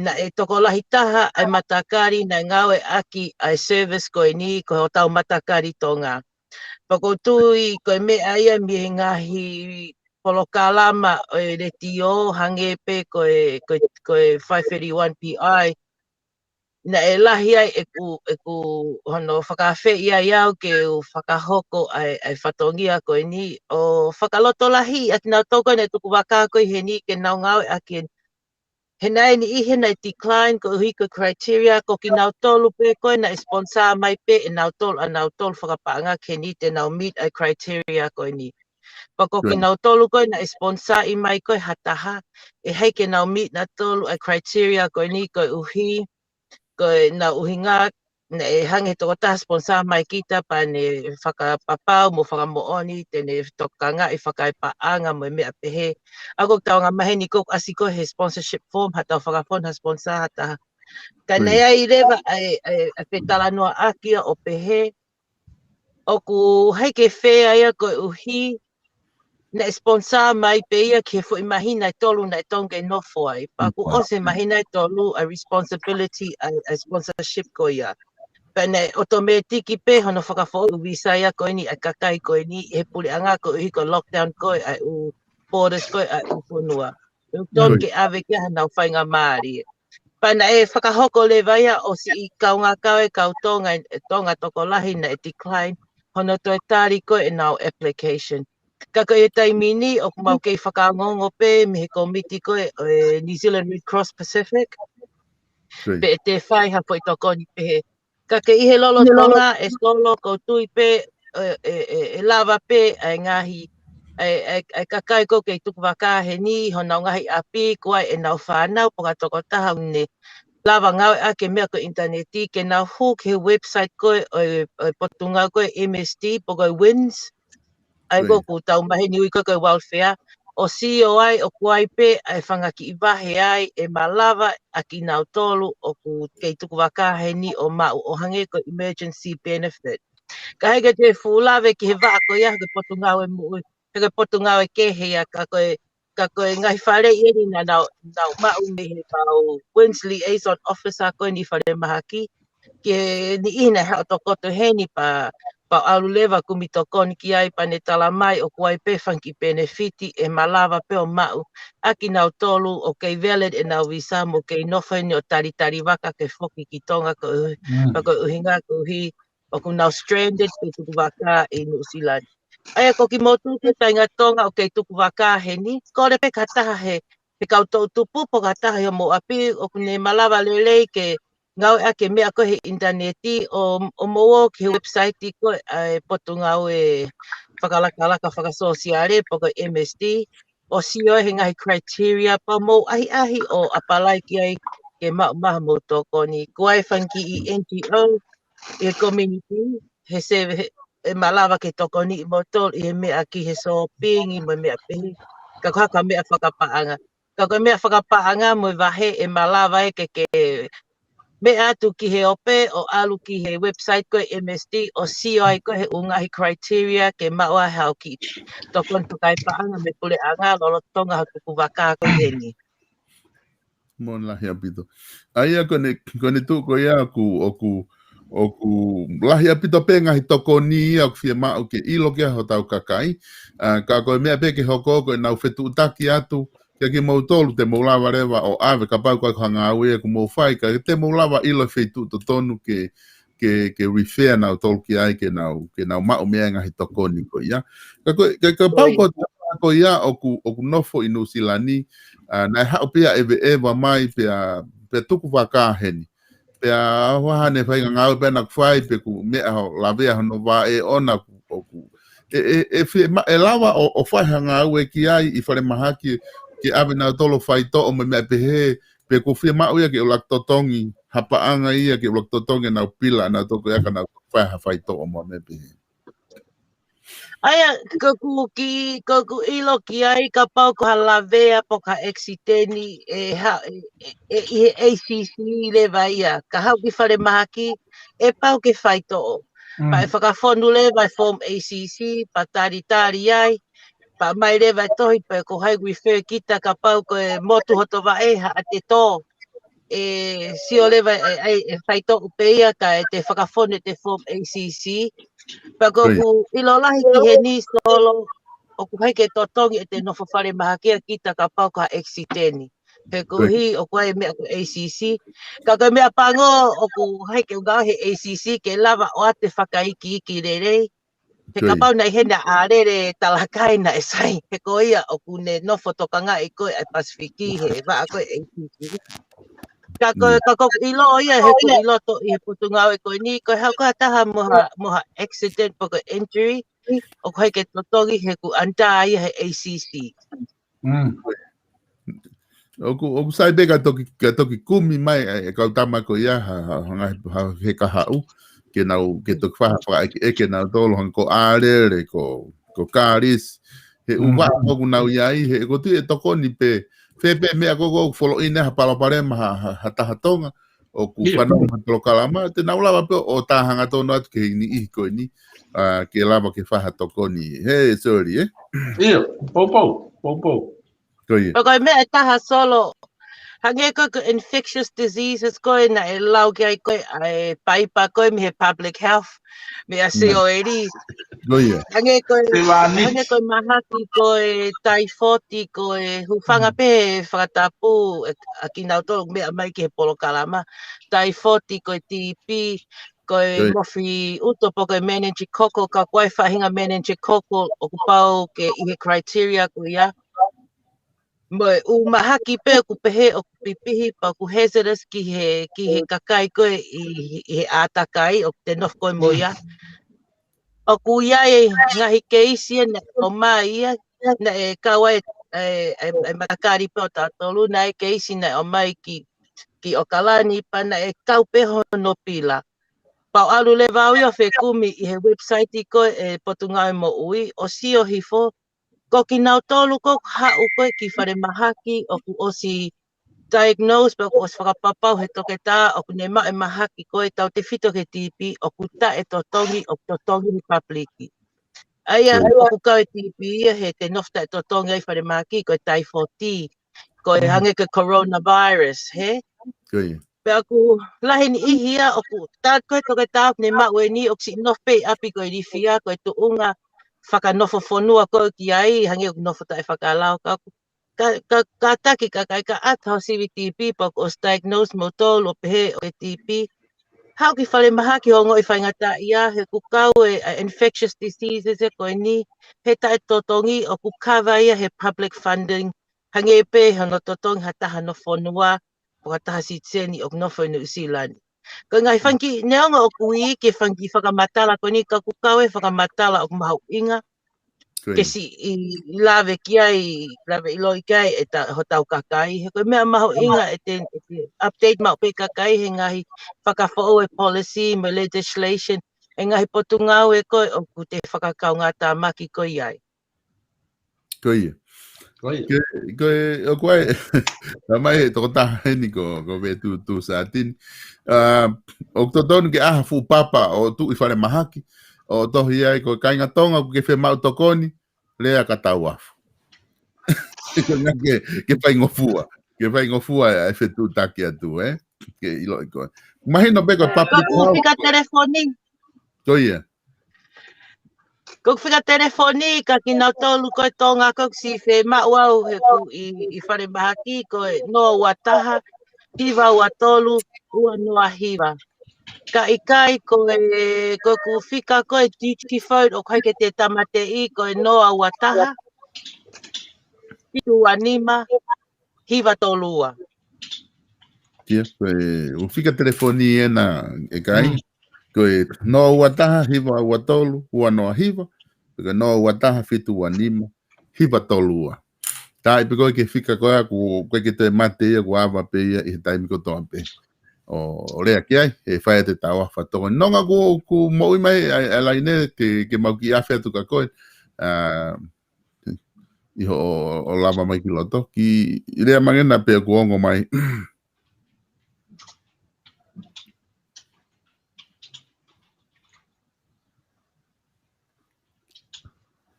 Naʻe tokolahi taha ʻa e matakali naʻe ngāueʻaki ʻa e service ko eni ko hotau matakali Tonga. Pea ʻoku ou tui ko e meʻa ia mei he ngaahi polokalama ʻo e letiō hangē pē ko e, ko e, ko e five thirty-one P I. Naʻe lahi ai ʻeku, ʻeku hono fakaafeʻi ai au ke u fakahoko ʻa e, ʻa e fatongia ko eni ʻo fakalotolahiʻi ʻa kinautolu ko ē naʻe tuku vaka ko ē heni ke nau ngāueʻaki eni. He naʻe ʻi ai e niʻihi naʻe decline koeʻuhi ko e criteria, ko kinautolu pē ko ē naʻe sponsor mai pē ʻe nautolu ʻa nautolu fakapaʻanga ke ni te nau meet ʻa e criteria ko eni. Pea ko kinautolu ko ē naʻe sponsor ʻi mai ko ē ha taha, ʻe ʻikai ke nau meet nautolu ʻa e criteria ko eni koeʻuhi ko ʻenau ʻuhinga, naʻe hangē he tokotaha sponsor mai kita pea ne fakapapau mo fakamoʻoni te ne tokangaʻi fakaepaʻanga mo e meʻa pehē. ʻA ko ʻetau anga maheni ko ē ʻoku ʻasi ko ē he sponsorship form, haʻatau fakafonu ha sponsor ha taha. Ka naʻe ʻi ai leva ʻa e, ʻa e, ʻa e fetalanoaʻaki ia ʻo pehē, ʻoku ʻikai ke fair ia koeʻuhi naʻe sponsor mai pē ia ki he foʻi māhina ʻe tolu naʻe totonu ke nofo ai. Pea kuo ʻosi e māhina ʻe tolu ʻa e responsibility ʻa e, ʻa e sponsorship ko ia. Pea naʻe automatic pē hono fakafoʻou visa ia ko eni ʻa e kakai ko eni ʻi he puleʻanga koeʻuhi ko e lockdown ko ē ʻa e ʻū borders ko ē ʻa e ʻū fonua. ʻOku totonu ke ʻave ki ai haʻanau faingamālie. Pea naʻe fakahoko leva ia ʻo siʻi kaungā kakai ʻa e kau Tonga, ʻa e Tonga tokolahi naʻe decline hono toe tali ko ē ʻenau application. Ka ko e taimi ni ʻoku mau kei fakaongoongo pē mei he kōmiti ko ē ʻo e New Zealand Red Cross Pacific pe ʻe toe fai ha foʻi tokoni pehē. Ka ke ʻi he lolotonga ē Solo, ʻoku ou tui pē ʻe, ʻe, ʻe, ʻe lava pē ʻa e ngaahi, ʻa e, ʻa e, ʻa e kakai ko ē kei tuku vaka heni, honau ngaahi ʻapi, ko ē ʻenau fānau, pe ko ha tokotaha ʻoku ne lava ngāueʻaki e meʻa ko e ʻinitaneti, ke nau hū ki he website ko ē ʻo e, ʻo e Potungāue ko ē M S D, pe ko e WINZ, ʻa ia ko ē ʻoku tau maheni ui ko ē ko e welfare, ʻo sio ai ʻoku ʻi ai pē ʻa e fanga kiʻi vahe ai ʻe malava ʻa kinautolu ʻoku kei tuku vaka heni ʻo maʻu ʻo hangē ko e emergency benefit. Ka ʻikai ke te fuʻu lave ki he vaʻa ko ia, he ko e Potungāue moʻui, he ko e Potungāue kehe ia, ka ko e, ka ko e ngaahi faleʻi eni naʻa nau, nau maʻu mei he kau WINZ liaison officer ko eni ʻi falemahaki, ki he niʻihi naʻe haʻu ʻo tokoto heni pea, pea u ʻalu leva ʻo kumi tokoni ki ai pea ne talamai ʻoku ʻi ai pē fanga kiʻi penefiti ʻe malava pē ʻo maʻu ʻa kinautolu ʻoku kei valid ʻenau visa mo kei nofo heni ʻo talitali vaka ke foki ki Tonga koeʻuhi, pea ko e ʻuhinga koeʻuhi ʻoku nau stranded pe tuku vaka ʻi Nuʻusila ni. ʻA ia ko kimoutolu ko ē kāinga Tonga ʻoku kei tuku vaka heni, kole pē ki ha taha he, he kau toʻutupu pe ko ha taha ʻi homou ʻapi ʻoku ne malava lelei ke ngāueʻaki e meʻa ko ē he ʻinitaneti ʻo, ʻo mou ō ki he website ko ē ʻa e Potungāue Fakalakalaka Fakasōsiale pe ko e M S D, ʻo sio ai he ngaahi criteria pea mou ʻahiʻahi ʻo apply ki ai ke maʻu mai haʻamou tokoni. Ko e fanga kiʻi N G O ʻi he community, he seve, he, ʻe malava ke tokoniʻi moutolu ʻi he meʻa ki he sōpingi mo e meʻa pehē. Ka ko e hā e meʻa fakapaʻanga. Ka ko e meʻa fakapaʻanga mo e vahe ʻe malava ē ke, ke meʻa atu ki he ope ʻo ʻalu ki he website ko ē M S D ʻo sio ai ko ē he ʻū ngaahi criteria ke maʻu ai haʻo kiʻi tokoni fakapaʻanga mei he puleʻanga lolotonga hoʻo tuku vaka ko eni. Mālō lahi ʻaupito. ʻA ia ko ʻene, ko ʻene tuʻu ko ia ʻoku, ʻoku, ʻoku lahi ʻaupito pē ngaahi tokoni ia ʻoku fiemaʻu ke ʻilo ki ai hotau kakai. ʻA, ka ko e meʻa pē ke hoko ko ʻenau fetuʻutaki atu, kia kimoutolu te mou lava leva ʻo ʻave kapau ko e hā e ngāue ʻoku mou fai, ka te mou lava ʻilo e feituʻu totonu ke, ke, ke refer nautolu ki ai ke nau, ke nau maʻu mei ai e ngaahi tokoni ko ia. Ka ko, ka, kapau ko e taha ko ia ʻoku, ʻoku nofo ʻi Nuʻusila ni, ʻa, naʻe haʻu pē ia ʻo ʻeveʻeva mai pea, pea tuku vaka heni. Pea ʻoku ʻi ai haʻane faʻahinga ngāue pē naʻa ku fai pe ʻoku meʻa hono lavea hono vaʻe ʻoʻona ʻoku, ʻoku. ʻE, ʻe, ʻe fiema-, ʻe lava ʻo, ʻo fai ha ngāue ki ai ʻi falemahaki ke ʻave nautolu ʻo faitoʻo mo e meʻa pehē, pe ʻoku fiemaʻu ia ke ʻuluaki totongi ha paʻanga ia ke ʻuluaki totongi ʻenau pila, nautolu ko ia ka nau fai ha faitoʻo mo e meʻa pehē. ʻA ia, ko ʻeku kiʻi, ko ʻeku ʻilo ki ai kapau ko ha lavea pe ko ha ʻekisiteni ʻe ha-, ʻe, ʻe, ʻe ʻi he A C C leva ia, ka haʻu ki falemahaki, ʻe pau ke faitoʻo. Pea ʻe fakafonu leva e form A C C, pea talitali ai, pea ʻomai leva e tohi pe ko hai ʻoku refer kita kapau ko e motu hoto vaʻe, haʻate tō. ʻE sio leva ʻe, ʻe, ʻe faitoʻo pē ia kae te fakafonu ʻete form A C C. Pea ko ʻeku ʻilo lahi ki heni Solo, ʻoku ʻikai ke totongi ʻete nofo falemahaki ʻa kita kapau ko ha ʻekisiteni. He koeʻuhi ʻoku ʻi ai e meʻa ko e A C C. Ka ko e meʻa pango ʻoku ʻikai ke ʻuhinga he A C C ke lava ʻo ʻoatu e fakaikiiki lelei. He kapau naʻe ʻi heni ʻa e lele talakai naʻe sai. He ko ia ʻoku ne nofo tokangaʻi ko ē ʻa e Pasifiki he vaʻa ko ē A C C. Ka ko, ka ko ʻeku ʻilo ia, he ʻoku ʻiloa ʻi he Potungāue ko eni, ko e haʻu ko ha taha mo ha, mo ha accident pe ko e injury, ʻoku ʻikai ke totongi he ʻoku under ia he A C C. ʻOku, ʻoku sai pē ka toki, ka toki kumi mai e, e kau tama ko ia ha, ha, ha ngaahi, ha, he kahaʻu, ke nau, ke toki fai ha fakaʻekeʻeke nautolu hangē ko ʻAlele, ko, ko Kalisi, he ʻū vaʻa ʻoku nau ʻi ai, he ʻoku ou tui ʻe tokoni pē, fē pē meʻa ko ē ʻoku foloʻi ʻe ha palopalema ha, ha, ha taha Tonga, ʻoku fanongo he polokalama, te nau lava pē ʻo tā hangatonu atu ki he niʻihi ko eni, ʻa, ke lava ke fai ha tokoni. Hē, Soli, ē? ʻIo, poupou, poupou. Ko ia. Pea ko e meʻa ʻe taha Solo, hangē ko e infectious diseases ko ē naʻe lau ki ai ko ē ʻa e paipa ko ē mei he public health, mei a Sio Eli. Ko ia. Hangē ko e, hangē ko e mahaki ko e taifoti, ko e hūfanga pē he fakatapu ʻa kinautolu meʻa mai ki he polokalama. Taifoti, ko e T B, ko e mofi ʻuto pe ko e meningococcal, ka ko e faʻahinga meningococcal ʻoku pau ke ʻi he criteria ko ia. Mo e ʻū mahaki pē ʻoku pehē ʻoku pipihi pea ʻoku hazardous ki he, ki he kakai ko ē ʻi, ʻi he ʻātakai ʻoku te nofo ko ē mo ia. ʻOku ʻi ai e ngaahi keisi ʻe naʻe ʻomai ia, naʻe kau ai e, e, e, e matakali pē ʻo tautolu, naʻe keisi naʻe ʻomai ki, ki ʻOkalani pea naʻe kau pē hono pila. Pea u ʻalu leva au ia ʻo fekumi ʻi he website ko ē Potungāue Moʻui, ʻo sio hifo, ko kinautolu ko ē ʻoku haʻu ko ē ki falemahaki ʻoku ʻosi diagnose pea ʻoku ʻosi fakapapau he toketā ʻoku ne maʻu e mahaki ko ē tautefito ki he T B ʻoku taʻetotongi, ʻoku totongi he public. ʻA ia ʻoku kau e T B ia he te nofo taʻetotongi ai falemahaki ko e taifoti, ko e hangē ko e coronavirus, hē? Ko ia. Pea ʻoku lahi e niʻihi ia ʻoku tā ko ē toketā ʻoku ne maʻu eni ʻoku siʻi nofo pē ʻi ʻapi ko e ilifia, ko e tuʻunga fakanofo fonua ko ē ki ai, hangē ʻoku nofo taʻefakalao ka ʻoku ka, ka, kātaki kakai ka ʻata ho sivi T B pea ʻoku ʻosi diagnose moutolu ʻo pehē ʻoku ke T B. Haʻu ki falemahaki ʻo ongoʻi faingataʻaʻia he ʻoku kau e, ʻa e infectious diseases ē ko eni, he taʻetotongi ʻoku kava ia he public funding, hangē pē hono totongi ha taha hono fonua, pe ko ha taha sitiseni ʻoku nofo ʻi Nuʻusila ni. Ko e ngaahi fanga kiʻi neongo ʻoku ʻi ai e fanga kiʻi fakamatala ko eni ka ʻoku kau e fakamatala ʻoku mahuʻinga ke siʻi lave ki ai, lave ʻiloʻi ki ai ʻe ta-, hotau kakai. He ko e meʻa mahuʻinga ʻe te, ʻe te update maʻu pē kakai he ngaahi fakafoʻou e policy mo e legislation, e ngaahi potungāue ko ē ʻoku te fakakaungātāmaki ko ē ai. Ko ia. Ko ia. Ke, ko e, ʻoku ʻi ai, tā mai e tokotaha eni ko, ko Vetu Tusatini. ʻA, ʻoku totonu ke ʻai ha fuʻu papa ʻo tuʻu ʻi falemahaki, ʻo tohi ai ko e kāinga Tonga ʻoku ke fiemaʻu tokoni, lea ka tau afu. Ko e ʻuhinga ke, ke faingofua. Ke faingofua e fetuʻutaki atu, ē? Ke ʻiloʻi ko ē. Mahino pē ko e public health. Ko e fika telefoni. Ko ia. Ko e fika telefoni kia kinautolu ko ē Tonga ko ē ʻoku siʻi fiemaʻu au he ʻoku ʻi, ʻi falemahaki ko e noa ua taha, hiva ua tolu, ua noa hiva. Ka ʻikai ko e, ko e fika ko ē Digi Phone ʻoku ʻikai ke te tāmateʻi ko e noa ua taha, fitu ua nima, hiva tolu ua. Kia, ko e ʻū fika telefoni ena ʻe kāinga. Mm. Ko e noa ua taha, hiva ua tolu, ua noa hiva, pe ko e noa ua taha, fitu ua nima, hiva tolu ua. Taaʻi pē ko ē ki he fika ko ē ʻoku, ʻoku ʻikai ke toe mate ia, ʻoku ava pē ia ʻi he taimi kotoa pē. ʻO, ʻo lea ki ai, ʻe fai ʻe te tau afa tokoni. Nonga ʻoku, ʻoku moʻui mai, ʻa, ʻa Laine, ke, ke mau kiʻi afe atu kia koe. ʻA, ʻi hoʻo, ʻo lava mai ki loto, kiʻi lea mai ange pē ʻoku ongo mai.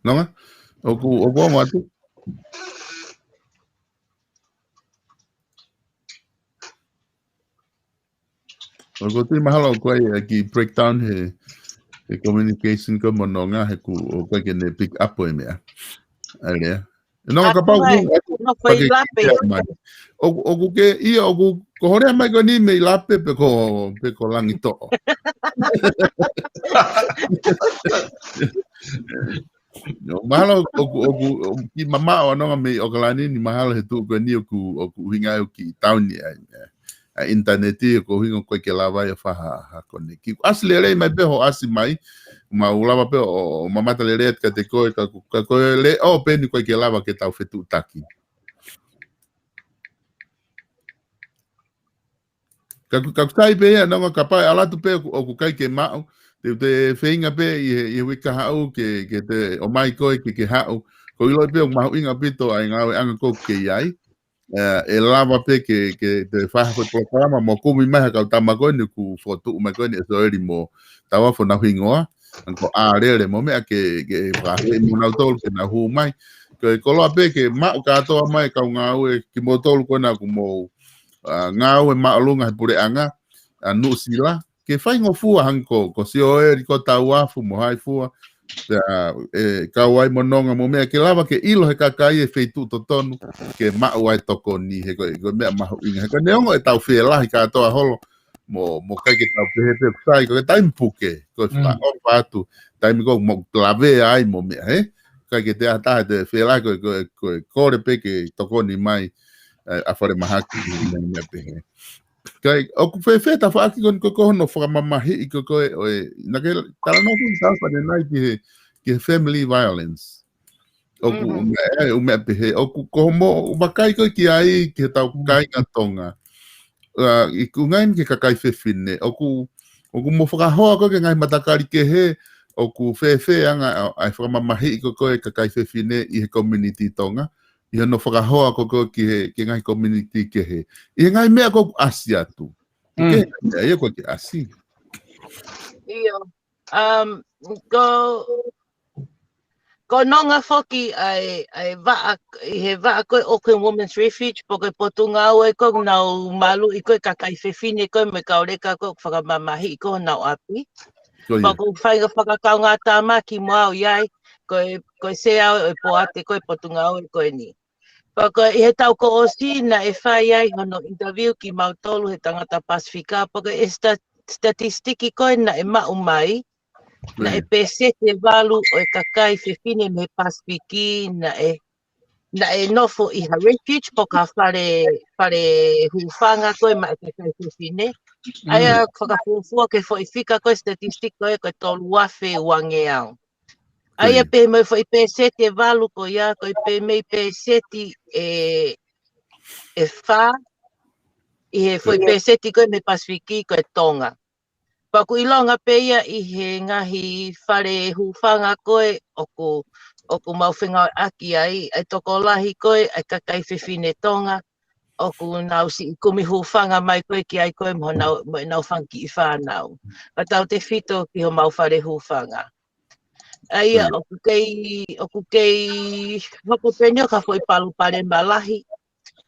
Nonga? ʻOku, ʻoku ongo atu? ʻOku ou tui mahalo ʻoku ʻi ai e kiʻi breakdown he, he communication ko ē mo Nonga he ʻoku, ʻoku ʻikai ke ne pick up ʻa e meʻa. ʻA e lea. Nonga, kapau ʻoku, ʻoku ke lea mai. ʻOku, ʻoku ke, ʻio, ʻoku, ko hoʻo lea mai ko eni mei Lape pe ko, pe ko Langitoʻo. ʻIo, mahalo ʻoku, ʻoku, ʻoku kiʻi mamaʻo ʻa Nonga mei ʻOkalani ni, mahalo he tuʻu ko eni ʻoku, ʻoku ʻuhinga ʻoku kiʻi tauni ai, ʻa e ʻinitaneti ʻoku ʻuhinga ʻoku ʻikai ke lava ia ʻo fai ha, ha konekisoni. ʻAsi lelei mai pē hoʻo ʻasi mai, mau lava pē ʻo, ʻo mamata lelei atu kiate koe, ka, ka ko e leʻo pē eni ʻoku ʻikai ke lava ke tau fetuʻutaki. Ka, ka ʻoku sai pē ia, Nonga, kapau ʻe ʻalu atu pē ʻoku, ʻoku ʻikai ke maʻu, te, te feinga pē ʻi he, ʻi he uike kahaʻu ke, ke te ʻomai koe ke, ke haʻu. ʻOku ou ʻiloʻi pē ʻoku mahuʻinga ʻaupito ʻa e ngāueʻanga ʻoku ke ʻi ai. ʻE, ʻe lava pē ke, ke te fai ha foʻi polokalama mo kumi mai ha kau tama ko eni ʻoku fokotuʻu mai ko eni ʻe Soeli mo Tauafu, nau hingoa, ʻa ē ko ʻAlele mo meʻa ke, ke fakaafeʻi mo nautolu ke nau hū mai. Ko e koloa pē ke maʻu kātoa mai kau ngāue kimoutolu ko ena ʻoku mou, ʻa, ngāue māʻolunga he puleʻanga ʻa Nuʻusila, ke faingofua hangē ko, ko Sioeli, ko Tauafu mo hai fua, pea, ʻe, kau ai mo Nonga mo meʻa ke lava ke ʻilo he kakai e feituʻu totonu ke maʻu ai tokoni, he ko e, ko e meʻa mahuʻinga. He ko e neongo ʻetau felahi kātoa holo, mo, mo ʻikai ke tau pehē pē ʻoku sai, ko e taimi puke, ko e, mm, fakaʻofa atu, taimi ko ē mo lavea ai mo meʻa, he? ʻIkai ke te ʻata te felahi, ko e, ko e, ko e kole pē ke tokoni mai, ʻe, ʻa falemahaki, mo meʻa pehē. Kae, ʻoku fēfē tafaʻaki ko eni ko, ko hono fakamamahiʻi ko, ko e, ʻo e, naʻa ke talanoa ko eni Tauafu ʻanenai ki he, ki he family violence. ʻOku, mhm, ʻumeʻa, ʻumeʻa pehē, ʻoku ko hoʻomo vakai ko ē ki ai, ki heʻetau, mm, kāinga Tonga. ʻA, ʻi ko e ngaahi ki he kakai fefine, ʻoku, ʻoku mo fakahoa ko ē ki he ngaahi matakali kehe, ʻoku fēfē ʻa e, ʻa e fakamamahiʻi ko, ko ē kakai fefine ʻi he community Tonga, ʻi hono fakahoa ko, ko ē ki he, ki he ngaahi community kehe. ʻI he ngaahi meʻa ko ē ʻoku ʻasi atu. Mm. Ke, ʻa ia ko ē ke ʻasi. ʻIo. Um, ko, ko Nonga foki ʻa e, ʻa e vaʻa, ʻi he vaʻa ko ē Auckland Women's Refuge, pe ko e potungāue ko ē ʻoku nau maluʻi ko ē kakai fefine ko ē mo e kau leka ko ē ʻoku fakamamahiʻi ko ē honau ʻapi. Ko ia. Pea ʻoku ou fai ha fakakaungātāmaki mo au ʻi ai, ko e, ko e sea ʻo e poate ko ē potungāue ko eni. Pea ko e ʻi he taʻu kuo ʻosi naʻe fai ai hono interview kimautolu he tangata Pasifika, pea ko e sta-, statistic ko ē naʻe maʻu mai, naʻe, mm, pēseti ʻe valu ʻo e kakai fefine mei he Pasifiki naʻe, naʻe nofo ʻi ha refuge pe ko ha fale, fale hūfanga ko ē maʻa e kakai fefine. ʻA ia, mm, fakafuofua ki he foʻi fika ko ē statistic ko ē ko e tolu afe uangeau. ʻA ia, ko ia, pē mei he foʻi pēseti ʻe valu ko ia, ko e pē mei he pēseti ʻe, ʻe fā, ʻi he foʻi, ko ia, pēseti ko ē mei he Pasifiki ko e Tonga. Pea ʻoku ʻilonga pē ia ʻi he ngaahi fale hūfanga ko ē ʻoku, ʻoku mau fengāueʻaki ai, ʻa e tokolahi ko ē ʻa e kakai fefine Tonga, ʻoku nau siʻi kumi hūfanga mai ko ē ki ai ko ē mo honau, mo ʻenau fanga kiʻi fānau. Pea tautefito ki homau fale hūfanga. ʻA ia, ko ia, ʻoku kei, ʻoku kei hoko pē eni ʻo ka foʻi palopalema lahi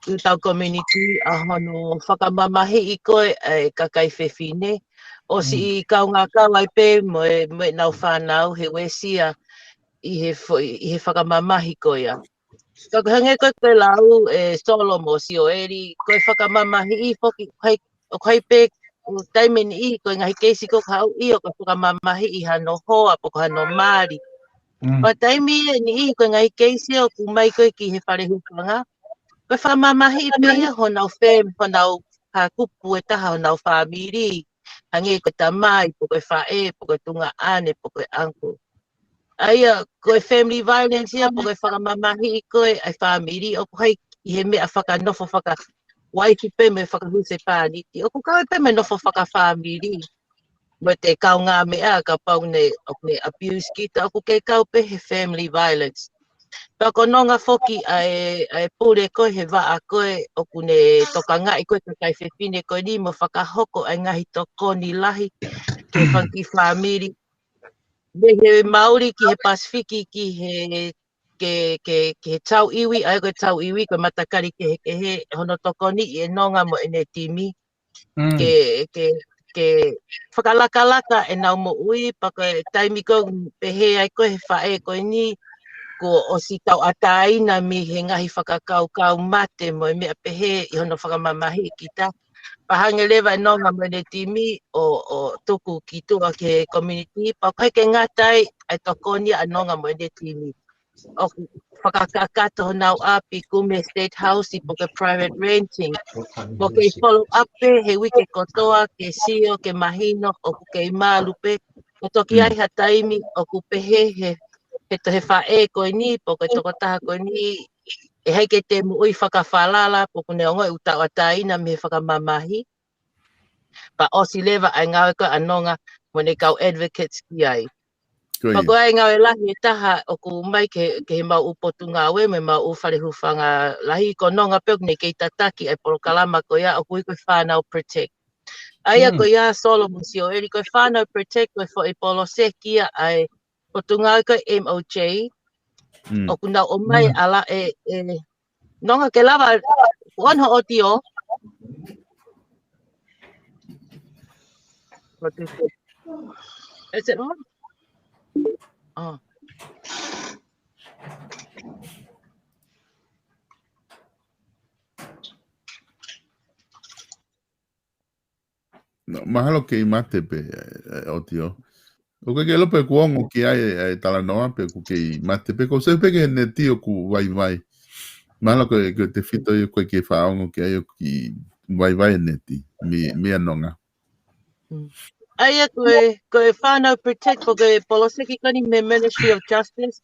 ʻi hotau community ʻa hono fakamamahiʻi ko ē ʻa e kakai fefine. ʻOsi, mm, kaungā kau ai pē mo e, mo ʻenau fānau he uesia ʻi he foʻi, ʻi he fakamamahi ko ia. Ka ko e hangē ko ē ko e lau ʻe Solo mo Sioeli, ko e fakamamahiʻi foki, ʻoku ʻikai, ʻoku ʻikai pē, ʻoku taimi ʻe niʻihi ko e ngaahi keisi ko ē ʻoku haʻu ʻio ko e fakamamahiʻi hano hoa pe ko hano mali. Mm. Ko e taimi ʻe niʻihi ko e ngaahi keisi ʻoku ʻomai ko ē ki he fale hūfanga, ko e fakamamahiʻi pē ia honau fam-, honau, ha kupu ʻe taha honau fāmili, hangē ko e tamai, pe ko e faʻē, pe ko e tuongaʻane, pe ko e uncle. ʻA ia, ko e family violence ia, pe ko e fakamamahiʻi ko ē ʻa e fāmili, ʻoku ʻikai ʻi he meʻa fakanofo fakauaifi pē mo e fakahusepāniti. ʻOku kau pē mo e nofo fakafāmili. Mo e kaungāmeʻa kapau ne, ʻoku ne abuse kita, ʻoku kei kau pē he family violence. Pea ko Nonga foki ʻa e, ʻa e pule ko ē he vaʻa ko ē ʻoku ne tokangaʻi ko ē kakai fefine ko eni mo fakahoko ʻa e ngaahi tokoni lahi ki he fanga kiʻi fāmili. Mei he mauli ki he Pasifiki, ki he, ke, ke, ki he tauʻivi, ʻa ia ko e tauʻivi, ko e matakali kehekehe, hono tokoniʻi ʻe Nonga mo ʻene timi. Mm. Ke, ke, ke fakalakalaka ʻenau moʻui, pea ko e taimi ko ē pehē ai ko ē he faʻē ko eni, kuo ʻosi tauʻatāina mei he ngaahi fakakaukau mate mo e meʻa pehē ʻi hono fakamamahiʻi kita. Pea hangē leva ʻe Nonga mo ʻene timi ʻo, ʻo tuku ki tuʻa ki he community, pea ʻoku ʻikai ke ngata ai ʻa e tokoni ʻa Nonga mo ʻene timi. ʻOku fakakakato honau ʻapi, kumi he state house pe ko e private renting. Mo kei follow up pē he uike kotoa ke sio, ke mahino ʻoku kei malu pē. Ko e toki, mm, ʻi ai ha taimi ʻoku pehē he, he to-, he faʻē ko eni, pe ko e tokotaha ko eni, ʻe ʻikai ke te moʻui fakafalala, pe ʻoku ne ongoʻi ʻoku tauʻatāina mei he fakamamahi. Pea ʻosi leva ʻa e ngāue ko ē ʻa Nonga mo ʻene kau advocates ki ai. Pea ko e ngāue lahi ʻe taha ʻoku ʻomai ke, ke he mau ʻū potungāue mo e mau ʻū fale hūfanga lahi, ko e nonga pē ʻoku ne kei tataki ʻa e polokalama ko ia ʻoku ui ko e Fānau Protect. ʻA ia ko ia Solomon Sioeli, ko e Fānau Protect, ko e foʻi poloseki ia ʻa e potungāue ko e M O J, ʻoku nau ʻomai ʻa e, ʻe, nonga ke lava, on ho ʻotiō. Is it on? Oh. No, mahalo kei mate pē, ʻe, ʻotiō. ʻOku ke lope kuongo ki ai, ʻe, talanoa pē ʻoku kei mate pē, ko se pē ke neti ʻoku vaivai. Mahalo ko e, ko e tefito ia ko e ke faongo ki ai ʻoku vaivai e neti, mi, mia nonga. ʻA ia ko e, ko e Fānau Protect, ko e poloseki ko eni mei he Ministry of Justice,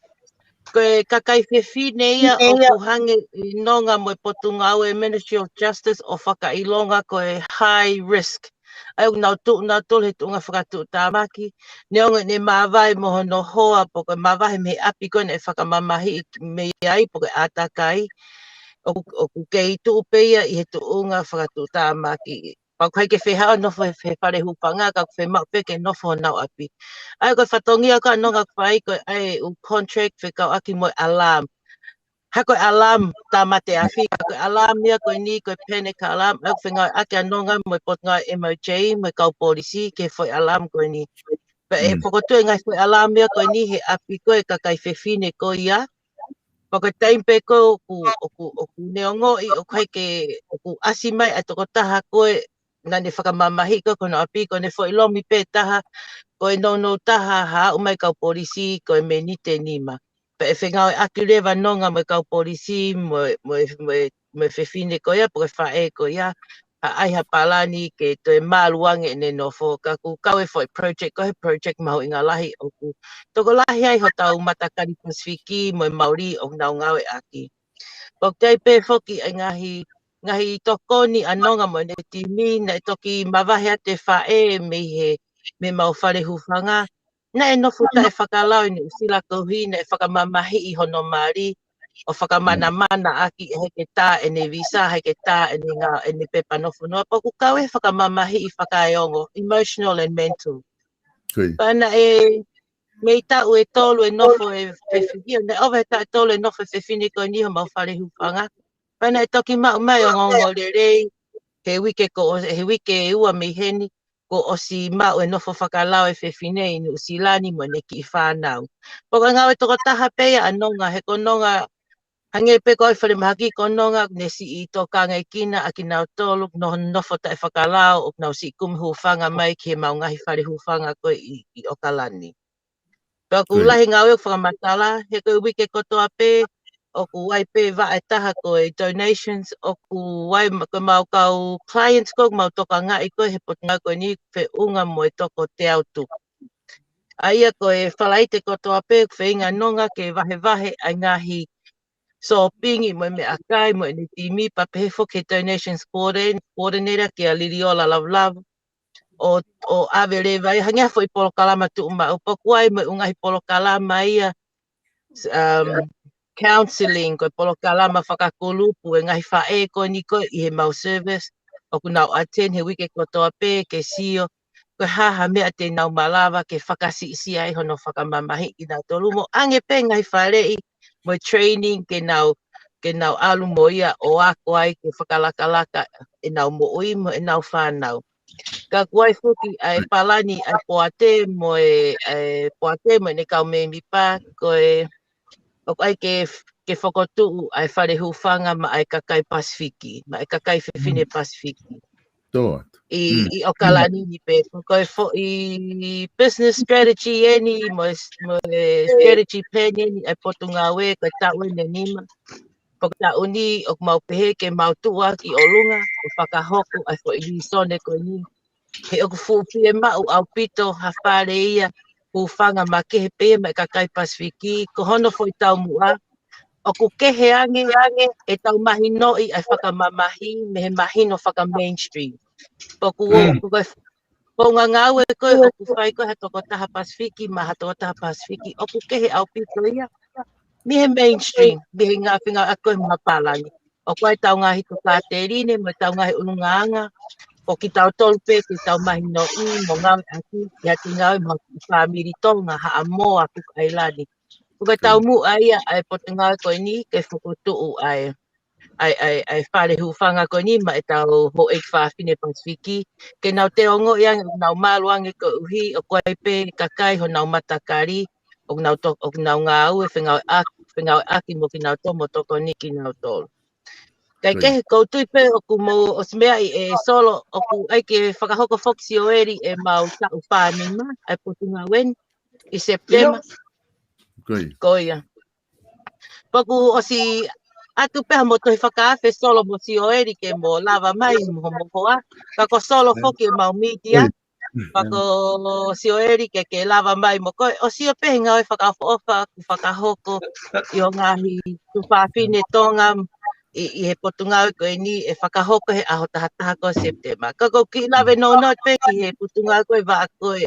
ko e kakai fefine ia ʻoku hangē ʻi nonga mo e potungāue Ministry of Justice ʻo fakaʻilonga ko e high risk. ʻA ia ʻoku nau tuʻu nautolu he tuʻunga fakatuʻutāmaki, neongo ʻene māvae mo hono hoa, pe ko e mavahe mei he ʻapi ko ē naʻe fakamamahiʻi mei ai, pe ko e ʻātakai, ʻoku, ʻoku kei tuʻu pē ia ʻi he tuʻunga fakatuʻutāmaki. Pea ʻoku ʻikai ke fie haʻu ʻo nofo he, he fale hūfanga, ka ʻoku fiemaʻu pē ke nofo honau ʻapi. ʻA ia ko e fatongia ko ē ʻa nonga ʻoku fai ko e ʻai ʻū contract fekauʻaki mo e alarm. Ha ko e alarm tāmate afi, ka ko e alarm ia ko eni ko e panic alarm, ʻa ia ʻoku fengāueʻaki ʻa nonga mo e potungāue M O J mo e kau polisi ke foʻi alarm ko eni. Pea ʻe fokotuʻu e ngaahi foʻi alarm ia ko eni he ʻapi ko e kakai fefine ko ia. Pea ko e taimi pē ko ē ʻoku, ʻoku, ʻoku ne ongoʻi, ʻoku ʻikai ke, ʻoku ʻasi mai ʻa e tokotaha ko ē naʻa ne fakamamahiʻi ko ē ko hono ʻapi, ko ʻene foʻi lomi pē taha, ko e nounou taha, haʻu mai kau polisi, ko e miniti ʻe nima. Pea ʻe fengāueʻaki leva nonga mo e kau polisi, mo e, mo e, mo e, mo e fefine ko ia, pe ko e faʻē ko ia, ha ʻai ha palani ke toe malu ange ʻene nofo, ka ʻoku kau e foʻi project, ko e project mahuʻinga lahi ʻoku tokolahi ai hotau matakali Pasifiki mo e Mauli ʻoku nau ngāueʻaki. Pea ʻoku ʻi ai pē foki e ngaahi, ngaahi tokoni ʻa nonga mo ʻene timi, naʻe toki mavahe atu e faʻē mei he, mei he mau fale hūfanga, naʻe nofo taʻefakalao ʻi Nuʻusila koeʻuhi naʻe fakamamahiʻi hono mali, ʻo fakamanamanaʻaki ʻe ʻikai ke tā ʻene visa, ʻikai ke tā ʻene ngā, ʻene pepa nofo noa, pea ʻoku kau he fakamamahiʻi fakaeongo, emotional and mental. Pea naʻe mei taʻu ʻe tolu e nofo e fefine, naʻe ʻova he taʻu ʻe tolu e nofo e fefine ko eni ʻi homau fale hūfanga. Pea naʻe toki maʻu mai ʻa e ongoongolelei, he uike ko, he uike ʻe ua mei heni, kuo ʻosi maʻu e nofo fakalao e fefine ʻi Nuʻusila ni mo ʻene kiʻi fānau. Pea ko e ngāue tokotaha pē ia ʻa nonga, he ko nonga, hangē pē ko e falemahaki ko nonga, ne siʻi tokanga ʻi kina ʻa kinautolu, no, nofo taʻefakalao, ʻoku nau siʻi kumi hūfanga mai ki he mau ngaahi fale hūfanga ko ē ʻi, ʻi ʻOkalani. Pea ʻoku lahi ngāue ʻoku fakamatala, he ko e uike kotoa pē, ʻoku ʻi ai pē vaʻe taha ko e donations, ʻoku ʻi ai ma-, ko e mau kau clients ko ē ʻoku mau tokangaʻi ko ē he potungāue ko eni feʻunga mo e toko teau tupu. ʻA ia ko e Falaite kotoa pē, ʻoku feinga nonga ke vahevahe ʻa e ngaahi sōpingi mo e meʻakai mo ʻene timi pea pehē foki he donations coordin-, coordinator kia Liliola Lavulavu. ʻO, ʻo ʻave leva ia, hangē ha foʻi polokalama tuʻumaʻu, pea ʻoku ʻi ai mo e ʻū ngaahi polokalama ia, um, counseling, ko e polokalama fakakulupu e ngaahi faʻē ko eni ko ē ʻi he mau service, ʻoku nau attend he uike kotoa pē ke sio, ko e hā ha meʻa te nau malava ke fakasiʻisiʻi ai hono fakamamahiʻi kinautolu mo ʻange pē ngaahi faleʻi mo e training ke nau, ke nau ʻalu mo ia ʻo ako ai ke fakalakalaka ʻenau moʻui mo ʻenau fānau. Ka ʻoku ʻi ai foki ʻa e palani ʻa e poate mo e, ʻa e poate mo ʻene kau mēmipa, ko e, ʻoku ʻi ai ke, ke fokotuʻu ʻa e fale hūfanga maʻa e kakai Pasifiki, maʻa e kakai fefine Pasifiki. ʻI, ʻi ʻOkalani ni pē, ko e foʻi business strategy eni mo e, mo e strategy plan eni ʻa e potungāue ko e taʻu ʻe nima. Pea ko e taʻu ni ʻoku mau pehē ke mau tuʻu ʻaki ʻolunga, ʻo fakahoko ʻa e foʻi lēsoni ko eni. He ʻoku fuʻu fiemaʻu ʻaupito ha fale ia, hūfanga makehe pē ia maʻa e kakai Pasifiki, ko hono foʻi taumuʻa, ʻoku kehe ange, ange ʻetau mahinoʻi ʻa e fakamamahi, mei he mahino faka-mainstream. Pea ʻoku, ʻoku, founga ngāue ko ē ʻoku fai ko ē ha tokotaha Pasifiki maʻa ha tokotaha Pasifiki, ʻoku kehe ʻaupito ia mei he mainstream, mei he ngaahi fengāueʻaki ko ē maʻa pālangi. ʻOku ʻi ai ʻetau ngaahi tokāteline, mo ʻetau ngaahi ʻulungaanga, ko kitautolu pē ke tau mahinoʻi, mo ngāueʻaki, ʻi he ngāue maʻa e fāmili Tonga, Haʻamoa, Kuki ʻAilani. ʻOku ʻi ai ʻetau muʻa ia ʻa e potungāue ko eni, ke fokotuʻu ʻa e, ʻa e, ʻa e, ʻa e fale hūfanga ko eni, maʻa ʻetau houʻeiki fafine Pasifiki, ke nau toe ongoʻi ange, ʻoku nau malu ange koeʻuhi, ʻoku ʻi ai pē kakai honau matakali, ʻoku nau to-, ʻoku nau ngāue, fengāueʻaki, fengāueʻaki mo kinautolu, mo tokoni kinautolu. Kae kehe, ʻoku ou tui pē ʻoku mou ʻosi meaʻi ʻe Solo, ʻoku ʻai ke fakahoko foki Sioeli ʻemau taʻu fā nima, ʻa e potungāue ni, ʻi Sepitema. Ko ia. Ko ia. Pea ʻoku ʻosi ʻatu pē ha mo tohi fakaafe Solo mo Sioeli ke mo lava mai mo hoʻomou hoa. Ka ko Solo foki ʻemau mītia. Pea ko Sioeli ke ke lava mai mo koe. ʻOsi ʻo pehē ngāue fakaʻofoʻofa kuo fakahoko ʻi he ngaahi tuofāfine Tonga ʻi, ʻi he potungāue ko eni ʻe fakahoko he ʻaho taha taha ko Sepitema. Ka ʻoku ou kiʻi lave nounou pē ki he potungāue ko ē vaʻa ko ē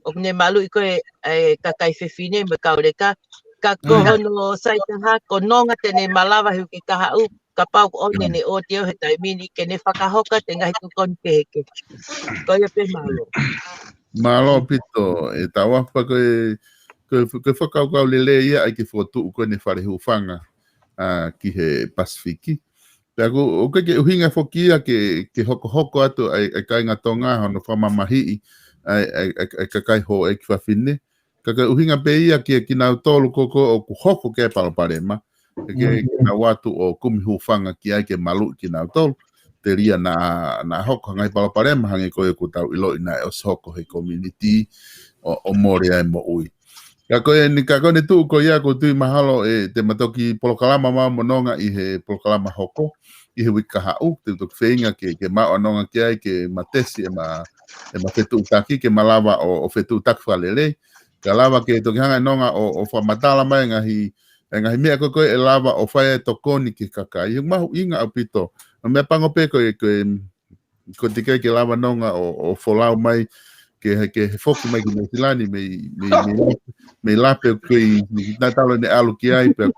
ʻoku ne maluʻi ko ē ʻa e kakai fefine mo e kau leka. Ka ko hono sai taha, ko Nonga te ne malava he uike kahaʻu, kapau ʻoku ne ʻosi ʻi he taimi ni ke ne fakahoko ʻa e ngaahi tokoni kehekehe. Ko ia pē, mālō. Mālō ʻaupito, ʻe Tauafa, ko e, ko e, ko e fakakaukau lelei ia ʻa e ke fokotuʻu ko eni e fale hūfanga, ʻa, ki he Pasifiki. Pea ʻoku, ʻoku ʻikai ke ʻuhinga foki ia ke, ke hokohoko atu ʻa e, ʻa e kāinga Tonga hono fakamamahiʻi ʻa e, ʻa e, ʻa e, ʻa e kakai houʻeiki fafine. Ka ko e ʻuhinga pē ia kia kinautolu ko ē ʻoku hoko ki ai e palopalema. Ke, ke nau ō atu ʻo kumi hūfanga ki ai ke maluʻi kinautolu. Telia naʻa, naʻa hoko ha ngaahi palopalema hangē ko ia ʻoku tau ʻiloʻi naʻe ʻosi hoko he community ʻo, ʻo mole ai e moʻui. Ka ko eni, ka ko eni tuʻu ko ia ʻoku ou tui mahalo ʻe te ma toki polokalama mai mo Nonga ʻi he polokalama hoko, ʻi he uike kahaʻu, te u toki feinga ke, ke maʻu ʻa Nonga ki ai, ke ma tesi ʻema, ʻema fetuʻutaki, ke ma lava ʻo, ʻo fetuʻutaki fakalelei. Ka lava ke toki hanga ʻe Nonga ʻo, ʻo fakamatala mai e ngaahi, e ngaahi meʻa ko ē ʻe lava ʻo fai ai e tokoni ki he kakai. ʻOku mahuʻinga ʻaupito. ʻA e meʻa pango pē ko e, ko e, ko e teʻeki ke lava Nonga ʻo, ʻo folau mai, ke, ke foki mai ki Nuʻu Sila ni mei, mei, mei, mei Lape ko ē, mei naʻe tala ne ʻalu ki ai, pea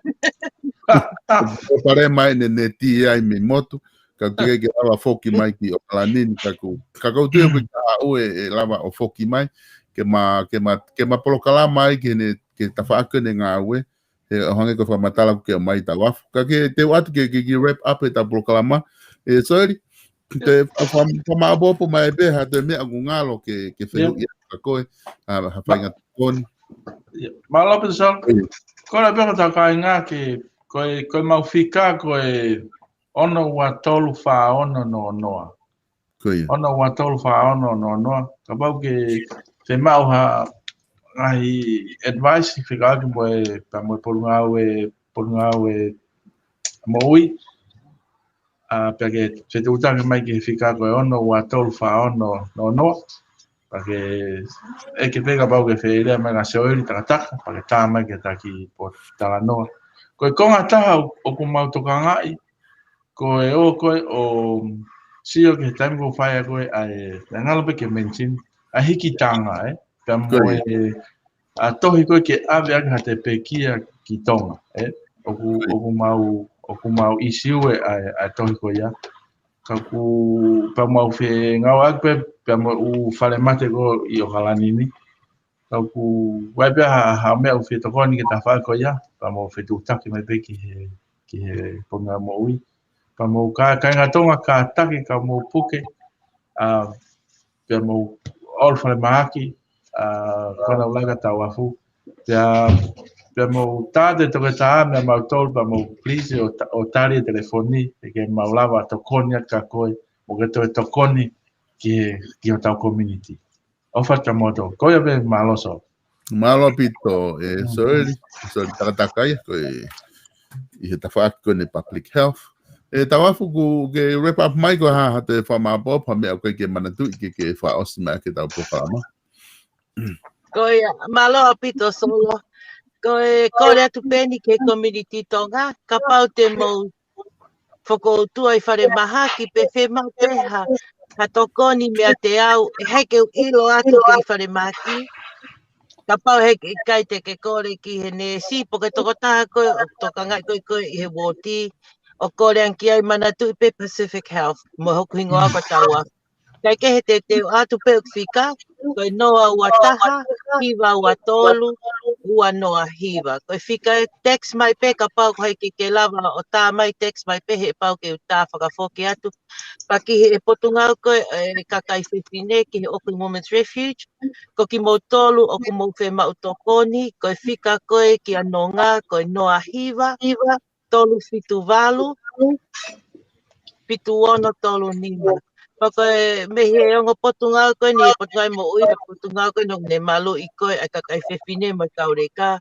palopalema ʻene neti ai mei motu, ka ʻoku teʻeki ke lava foki mai ki ʻAokalani ni, ka ʻoku, ka ʻoku ou tui ʻoku ʻikai ke haʻu ʻe, ʻe lava ʻo foki mai, ke ma, ke ma, ke ma polokalama ai ki heʻene, ki he tafaʻaki ʻene ngāue, he ʻo hangē ko e fakamatala ʻoku ke ʻomai Tauafa. Ka ke te u ʻoatu ke, ke, ke wrap up ʻetau polokalama. ʻE, Sioeli, te fa-, fa-, fakamāʻopoʻopo mai pē ha toe meʻa ʻoku ngalo ke, ke fehuʻi atu kia koe, ha, ha faʻahinga tokoni. Mālō ʻaupito Solo. Ko e pē ko ʻetau kāinga ke, ko e, ko ʻemau fika, ko e ono ua tolu fā ono noa noa. Ko ia. Ono ua tolu fā ono noa noa. Kapau ʻoku ke fiemaʻu ha ngaahi advice, fekauʻaki mo e, pea mo e Potungāue, Potungāue Moʻui. ʻA, pea ke fetuʻutaki mai ki he fika ko e ono ua tolu fā ono noa noa. Pea ke, ʻeke pē kapau ʻoku ke fie lea mai kia Sioeli Takataka, pea ke tā mai ki he taki pōtalanoa. Ko e konga ʻe taha ʻoku mau tokangaʻi, ko e ō ko ē ʻo sio ki he taimi ʻoku fai ai ko ē ʻa e, naʻe ngalo pē ke mention, ʻa e hiki tanga, ē? Pea mo e, ʻa e tohi ko ē ke ʻave ʻaki ha toe pekia ki Tonga, ē? ʻOku, ʻoku mau, ʻoku mau issue ʻa e, ʻa e tohi ko ia. Ka ʻoku, pea mau fengāueʻaki pē, pea mo e ʻū falemate ko ē ʻi ʻAokalani ni. Ka ʻoku ʻi ai pē ha, ha meʻa ʻoku fie tokoni ki he tafaʻaki ko ia, pea mo fetuʻutaki mai pē ki he, ki he Potungāue Moʻui. Pea mo e kā-, kāinga Tonga kātaki, ka mo puke, ʻa, pea mo ʻalu falemahaki, ʻa, kona ʻulaka Tauafa. Pea, pea mo tā te toke tā meia mautolu, pea mo please ʻo ta-, ʻo tali e telefoni, ʻe ke mau lava tokoni atu kia koe, mo ke toe tokoni ki he, ki hotau community. ʻOfa atu kia moutolu. Ko ia pē, mālō Solo. Mālō ʻaupito, ʻe Sioeli, Sioeli Takataka ia, ko e ʻi he tafaʻaki ko eni public health. ʻE Tauafa, ʻoku ke wrap up mai, ko e hā ha toe fakamāʻopoʻopo, ha meʻa ʻoku ʻikai ke manatuʻi ke, ke fakaʻosi mai ʻaki ʻetau polokalama. Ko ia, mālō ʻaupito Solo. Ko e kole atu pē eni ki he community Tonga, kapau te mou fokoutua ʻi falemahaki pe fiemaʻu pē ha ha tokoni meiate au, ʻe ʻikai ke u ʻilo atu ki falemahaki. Kapau he ʻikai te ke kole ki he neesi, pe ko e tokotaha ko ē ʻoku tokangaʻi koe ʻi he uooti, ʻo kole ange ki ai, manatuʻi pē Pacific Health, mo hoku hingoa ko Taua. Kae kehe te u ʻoatu pē ʻeku fika, ko e noa ua taha, hiva ua tolu, ua noa hiva. Ko e fika ē, text mai pē, kapau ko hai ke ke lava ʻo tā mai, text mai pē, he ʻe pau ke u tā fakafoki atu. Pea ki he potungāue ko ē ʻa e kakai fefine ki he Auckland Women's Refuge, ko kimoutolu ʻoku mou fiemaʻu tokoni, ko e fika ko ē kia Nonga, ko e noa hiva, tolu fitu valu, fitu ono tolu nima. Pea ko e mei he ongo potungāue ko eni, Potungāue Moʻui, ʻa e potungāue ko eni ʻoku ne maluʻi ko ē ʻa e kakai fefine mo e kau leka.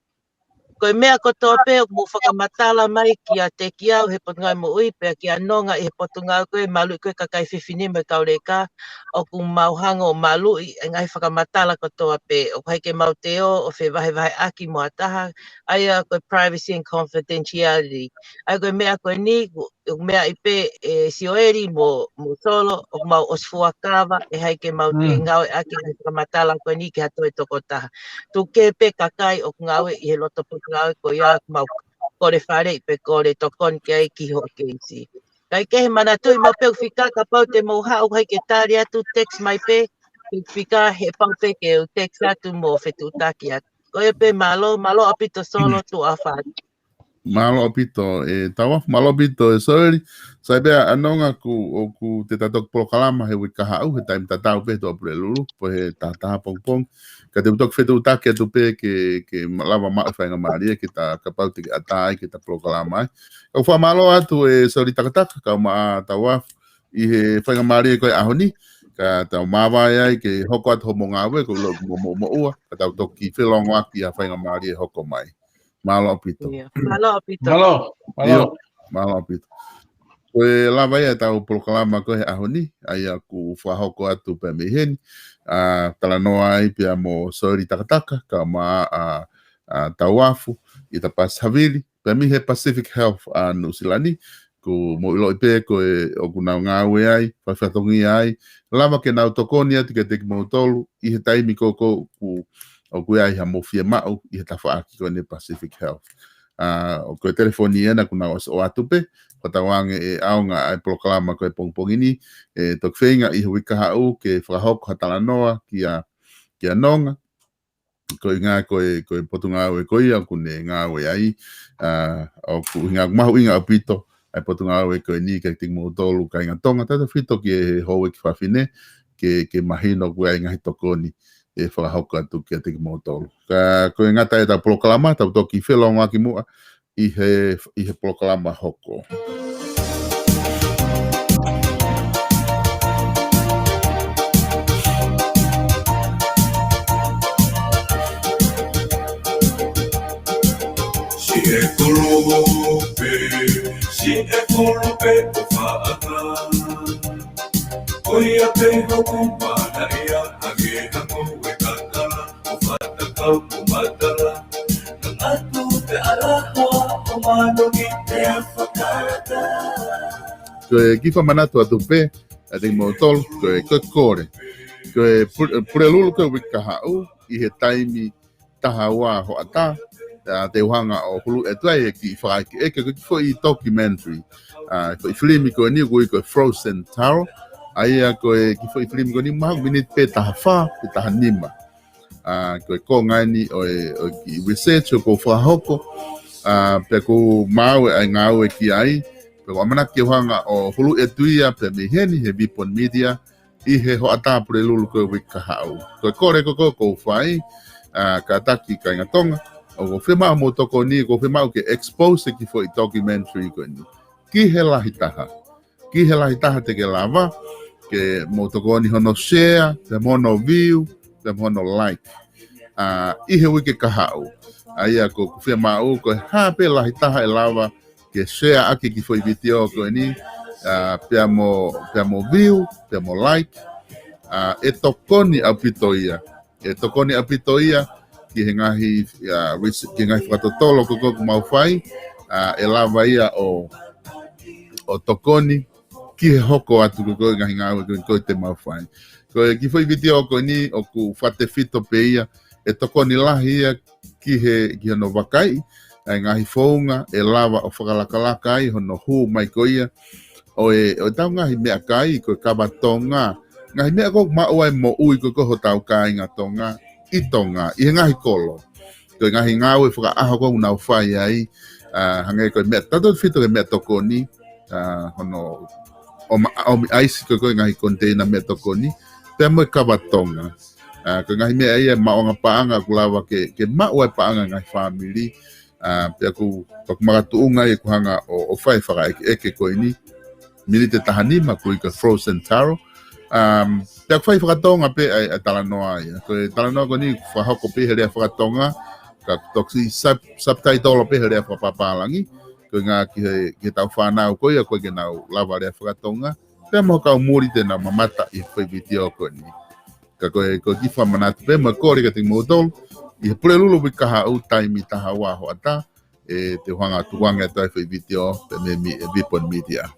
Ko e meʻa kotoa pē ʻoku mou fakamatala mai kiate au he Potungāue Moʻui pea kia Nonga ʻi he potungāue ko ē maluʻi ko ē kakai fefine mo e kau leka, ʻoku mau hanga ʻo maluʻi e ngaahi fakamatala kotoa pē, ʻoku ʻikai ke mau toe ō ʻo fevahevaheʻaki mo ha taha, ʻa ia ko e privacy and confidentiality. ʻA ia ko e meʻa ko eni, ʻoku meaʻi pē ʻe Sioeli mo, mo Solo, ʻoku mau ʻosi fuakava, ʻe ʻikai ke mau toe ngāueʻaki e fakamatala ko eni ki ha toe tokotaha. Tuku kehe pē kakai ʻoku ngāue ʻi he loto potungāue ko ia, ʻoku mau kole faleʻi pe kole tokoni ki ai ki hoʻo keisi. Kae kehe, manatuʻi maʻu pē ʻeku fika, kapau te mou haʻu ʻikai ke tali atu, text mai pē ʻeku fika, he ʻe pau pē ke u text atu mo fetuʻutaki atu. Ko ia pē, mālō, mālō ʻaupito Solo, tuʻa ʻofa atu. Mālō ʻaupito ʻe Taua, mālō ʻaupito ʻe Sioeli. Sai pē ʻa Nonga, ʻoku, ʻoku te ta toki polokalama he uike kahaʻu, he taimi tatau pē he Tuʻapulelulu, pe ko e taha taha pongipongi. Ka te u toki fetuʻutaki atu pē ke, ke lava maʻu e faingamālie ke ta, kapau te ke ʻatā ai ke ta polokalama ai. Ka u fakamālō atu ʻe Sioeli Takataka, kae ʻumaʻā Taua, ʻi he faingamālie ko ē ʻaho ni, ka tau māvae ai ke hoko atu hoʻomou ngāue, ko e ʻilo ʻoku mou moʻumoʻua, ka tau toki felongoaki ʻi ha faingamālie ʻe hoko mai. Mālō ʻaupito. ʻIo, mālō ʻaupito. Mālō, mālō. ʻIo, mālō ʻaupito. Ko e lava ia ʻetau polokalama ko ē he ʻaho ni, ʻa ia ʻoku fakahoko atu pē mei heni, ʻa, talanoa ai pea mo Sioeli Takataka, kae ʻumaʻā, ʻa, ʻa, Taua Fuʻu, ʻi he Tapasi Havili, pea mei he Pacific Health ʻa Nuʻusila ni, ʻoku mou ʻiloʻi pē ko e ʻoku nau ngāue ai, faifatongia ai, lava ke nau tokoni atu kiate kimoutolu, ʻi he taimi ko ē ʻoku, ʻoku ʻi ai haʻamou fiemaʻu, ʻi he tafaʻaki ko eni Pacific Health. ʻA, ʻoku ko e telefoni ena ʻoku nau ʻosi ʻoatu pē, ko e tauange ʻe ʻaonga ʻa e polokalama ko ē he pongipongi ni, ʻe toki feinga ʻi he uike kahaʻu ke fakahoko ha talanoa kia, kia Nonga, ko e ʻuhinga ko e, ko e potungāue ko ia ʻoku ne ngāue ai, ʻa, ʻoku ʻuhinga ʻoku mahuʻinga ʻaupito ʻa e potungāue ko eni kiate kimoutolu kāinga Tonga, tautautefito ki he houʻeiki fafine, ke, ke mahino ʻoku ʻi ai e ngaahi tokoni ʻe fakahoko atu kiate kimoutolu. Ka ko e ngata ʻetau polokalama, tau toki felongoaki muʻa ʻi he, ʻi he polokalama hoko. Siʻi kulupu, siʻi kulupu ʻoku faʻa ka. Ko ia pē hoku mana ia, hangē ha ngoue kakala, ʻo fata kau ʻo matala. Ngatu te ala hoa ʻo manongi te afakata. Ko e kiʻi fakamanatu atu pē, ʻa kimoutolu, ko e, ko e kole. Ko e pu-, Pulelulu ko ē uike kahaʻu, ʻi he taimi taha ua hoʻatā, ʻa, te u hanga ʻo huluʻi atu ai e kiʻi fakaʻekeʻeke, ko e kiʻi foʻi documentary. ʻA, ko e foʻi filimi ko eni, ʻoku ui ko e Frozen Taro. ʻA ia ko e kiʻi foʻi filimi ko eni, mahalo miniti pē taha fā, pe taha nima. ʻA, ko e konga eni ʻo e, ʻo e kiʻi research ʻoku ou fakahoko. ʻA, pea ʻoku maau ʻa e ngāue ki ai. Pea ʻoku ou ʻamanaki ke u hanga ʻo huluʻi atu ia pē mei heni he Vipon Media, ʻi he hoʻatā Pulelulu ko ē uike kahaʻu. Ko e kole ko ē ʻoku ou fai, ʻa, kātaki kāinga Tonga, ʻoku ou fiemaʻu hoʻomou tokoni, ʻoku ou fiemaʻu ke expose e kiʻi foʻi documentary ko eni. Ki he lahi taha. Ki he lahi taha te ke lava, ke mou tokoni hono share, pea mo hono view, pea mo hono like. ʻA, ʻi he uike kahaʻu. ʻA ia ʻoku ou fiemaʻu ko e hā pē lahi taha ʻe lava, ke share ʻaki e kiʻi foʻi vitiō ko eni, ʻa, pea mo, pea mo view, pea mo like, ʻa, ʻe tokoni ʻaupito ia. ʻE tokoni ʻaupito ia ki he ngaahi, ʻa, ris-, ki he ngaahi fakatotolo ko ē ʻoku mau fai, ʻa, ʻe lava ia ʻo, ʻo tokoni, ki he hoko atu ko e, ko e ngaahi ngāue ko e, ko e te mau fai. Ko e kiʻi foʻi vitiō ko eni ʻoku fakatefito pē ia, ʻe tokoni lahi ia ki he, ki hono vakai ʻa e ngaahi founga ʻe lava ʻo fakalakalaka ai hono hū mai ko ia ʻo e, ʻo ʻetau ngaahi meʻakai, ko e kava Tonga, ngaahi meʻa ʻoku maʻu ai moʻui ko e, ko hotau kāinga Tonga ʻi Tonga, ʻi he ngaahi kolo. Ko e ngaahi ngāue fakaʻaho ʻoku nau fai ai, ʻa, hangē ko e meʻa, tautefito ki he meʻatokoni, ʻa, hono ʻomi, ʻomi ʻaisi ko e, ko e ngaahi koniteina meʻatokoni, pea mo e kava Tonga. ʻA, ko e ngaahi meʻa ia ʻe maʻu ange paʻanga ʻoku lava ke, ke maʻu ai paʻanga ngaahi fāmili, ʻa, pea ʻoku, ʻoku makatuʻunga ia ʻoku hanga ʻo, ʻo fai fakaʻekeʻeke ko eni, miniti ʻe taha nima ko e, ko e frozen taro. Um, pea ʻoku fai fakatonga pē ʻa e, ʻa e talanoa ia. Ko e talanoa ko eni fakahoko pē he lea fakatonga, ka toki sub-, subtitle pē he lea fakapapālangi. Ko e ʻuhinga ki he, ki heʻetau fānau ko ia ʻoku ʻikai ke nau lava lea fakatonga, pea mo e kau muli te nau mamata ʻi he foʻi vitiō ko eni. Ka ko e, ko e kiʻi fakamanatu pē mo e kole kiate kimoutolu, ʻi he Pulelulu uike kahaʻu taimi taha ua hoʻatā, ʻe te u hanga ʻo tukuange atu ai e foʻi vitiō pē mei, mei he Vipon Media.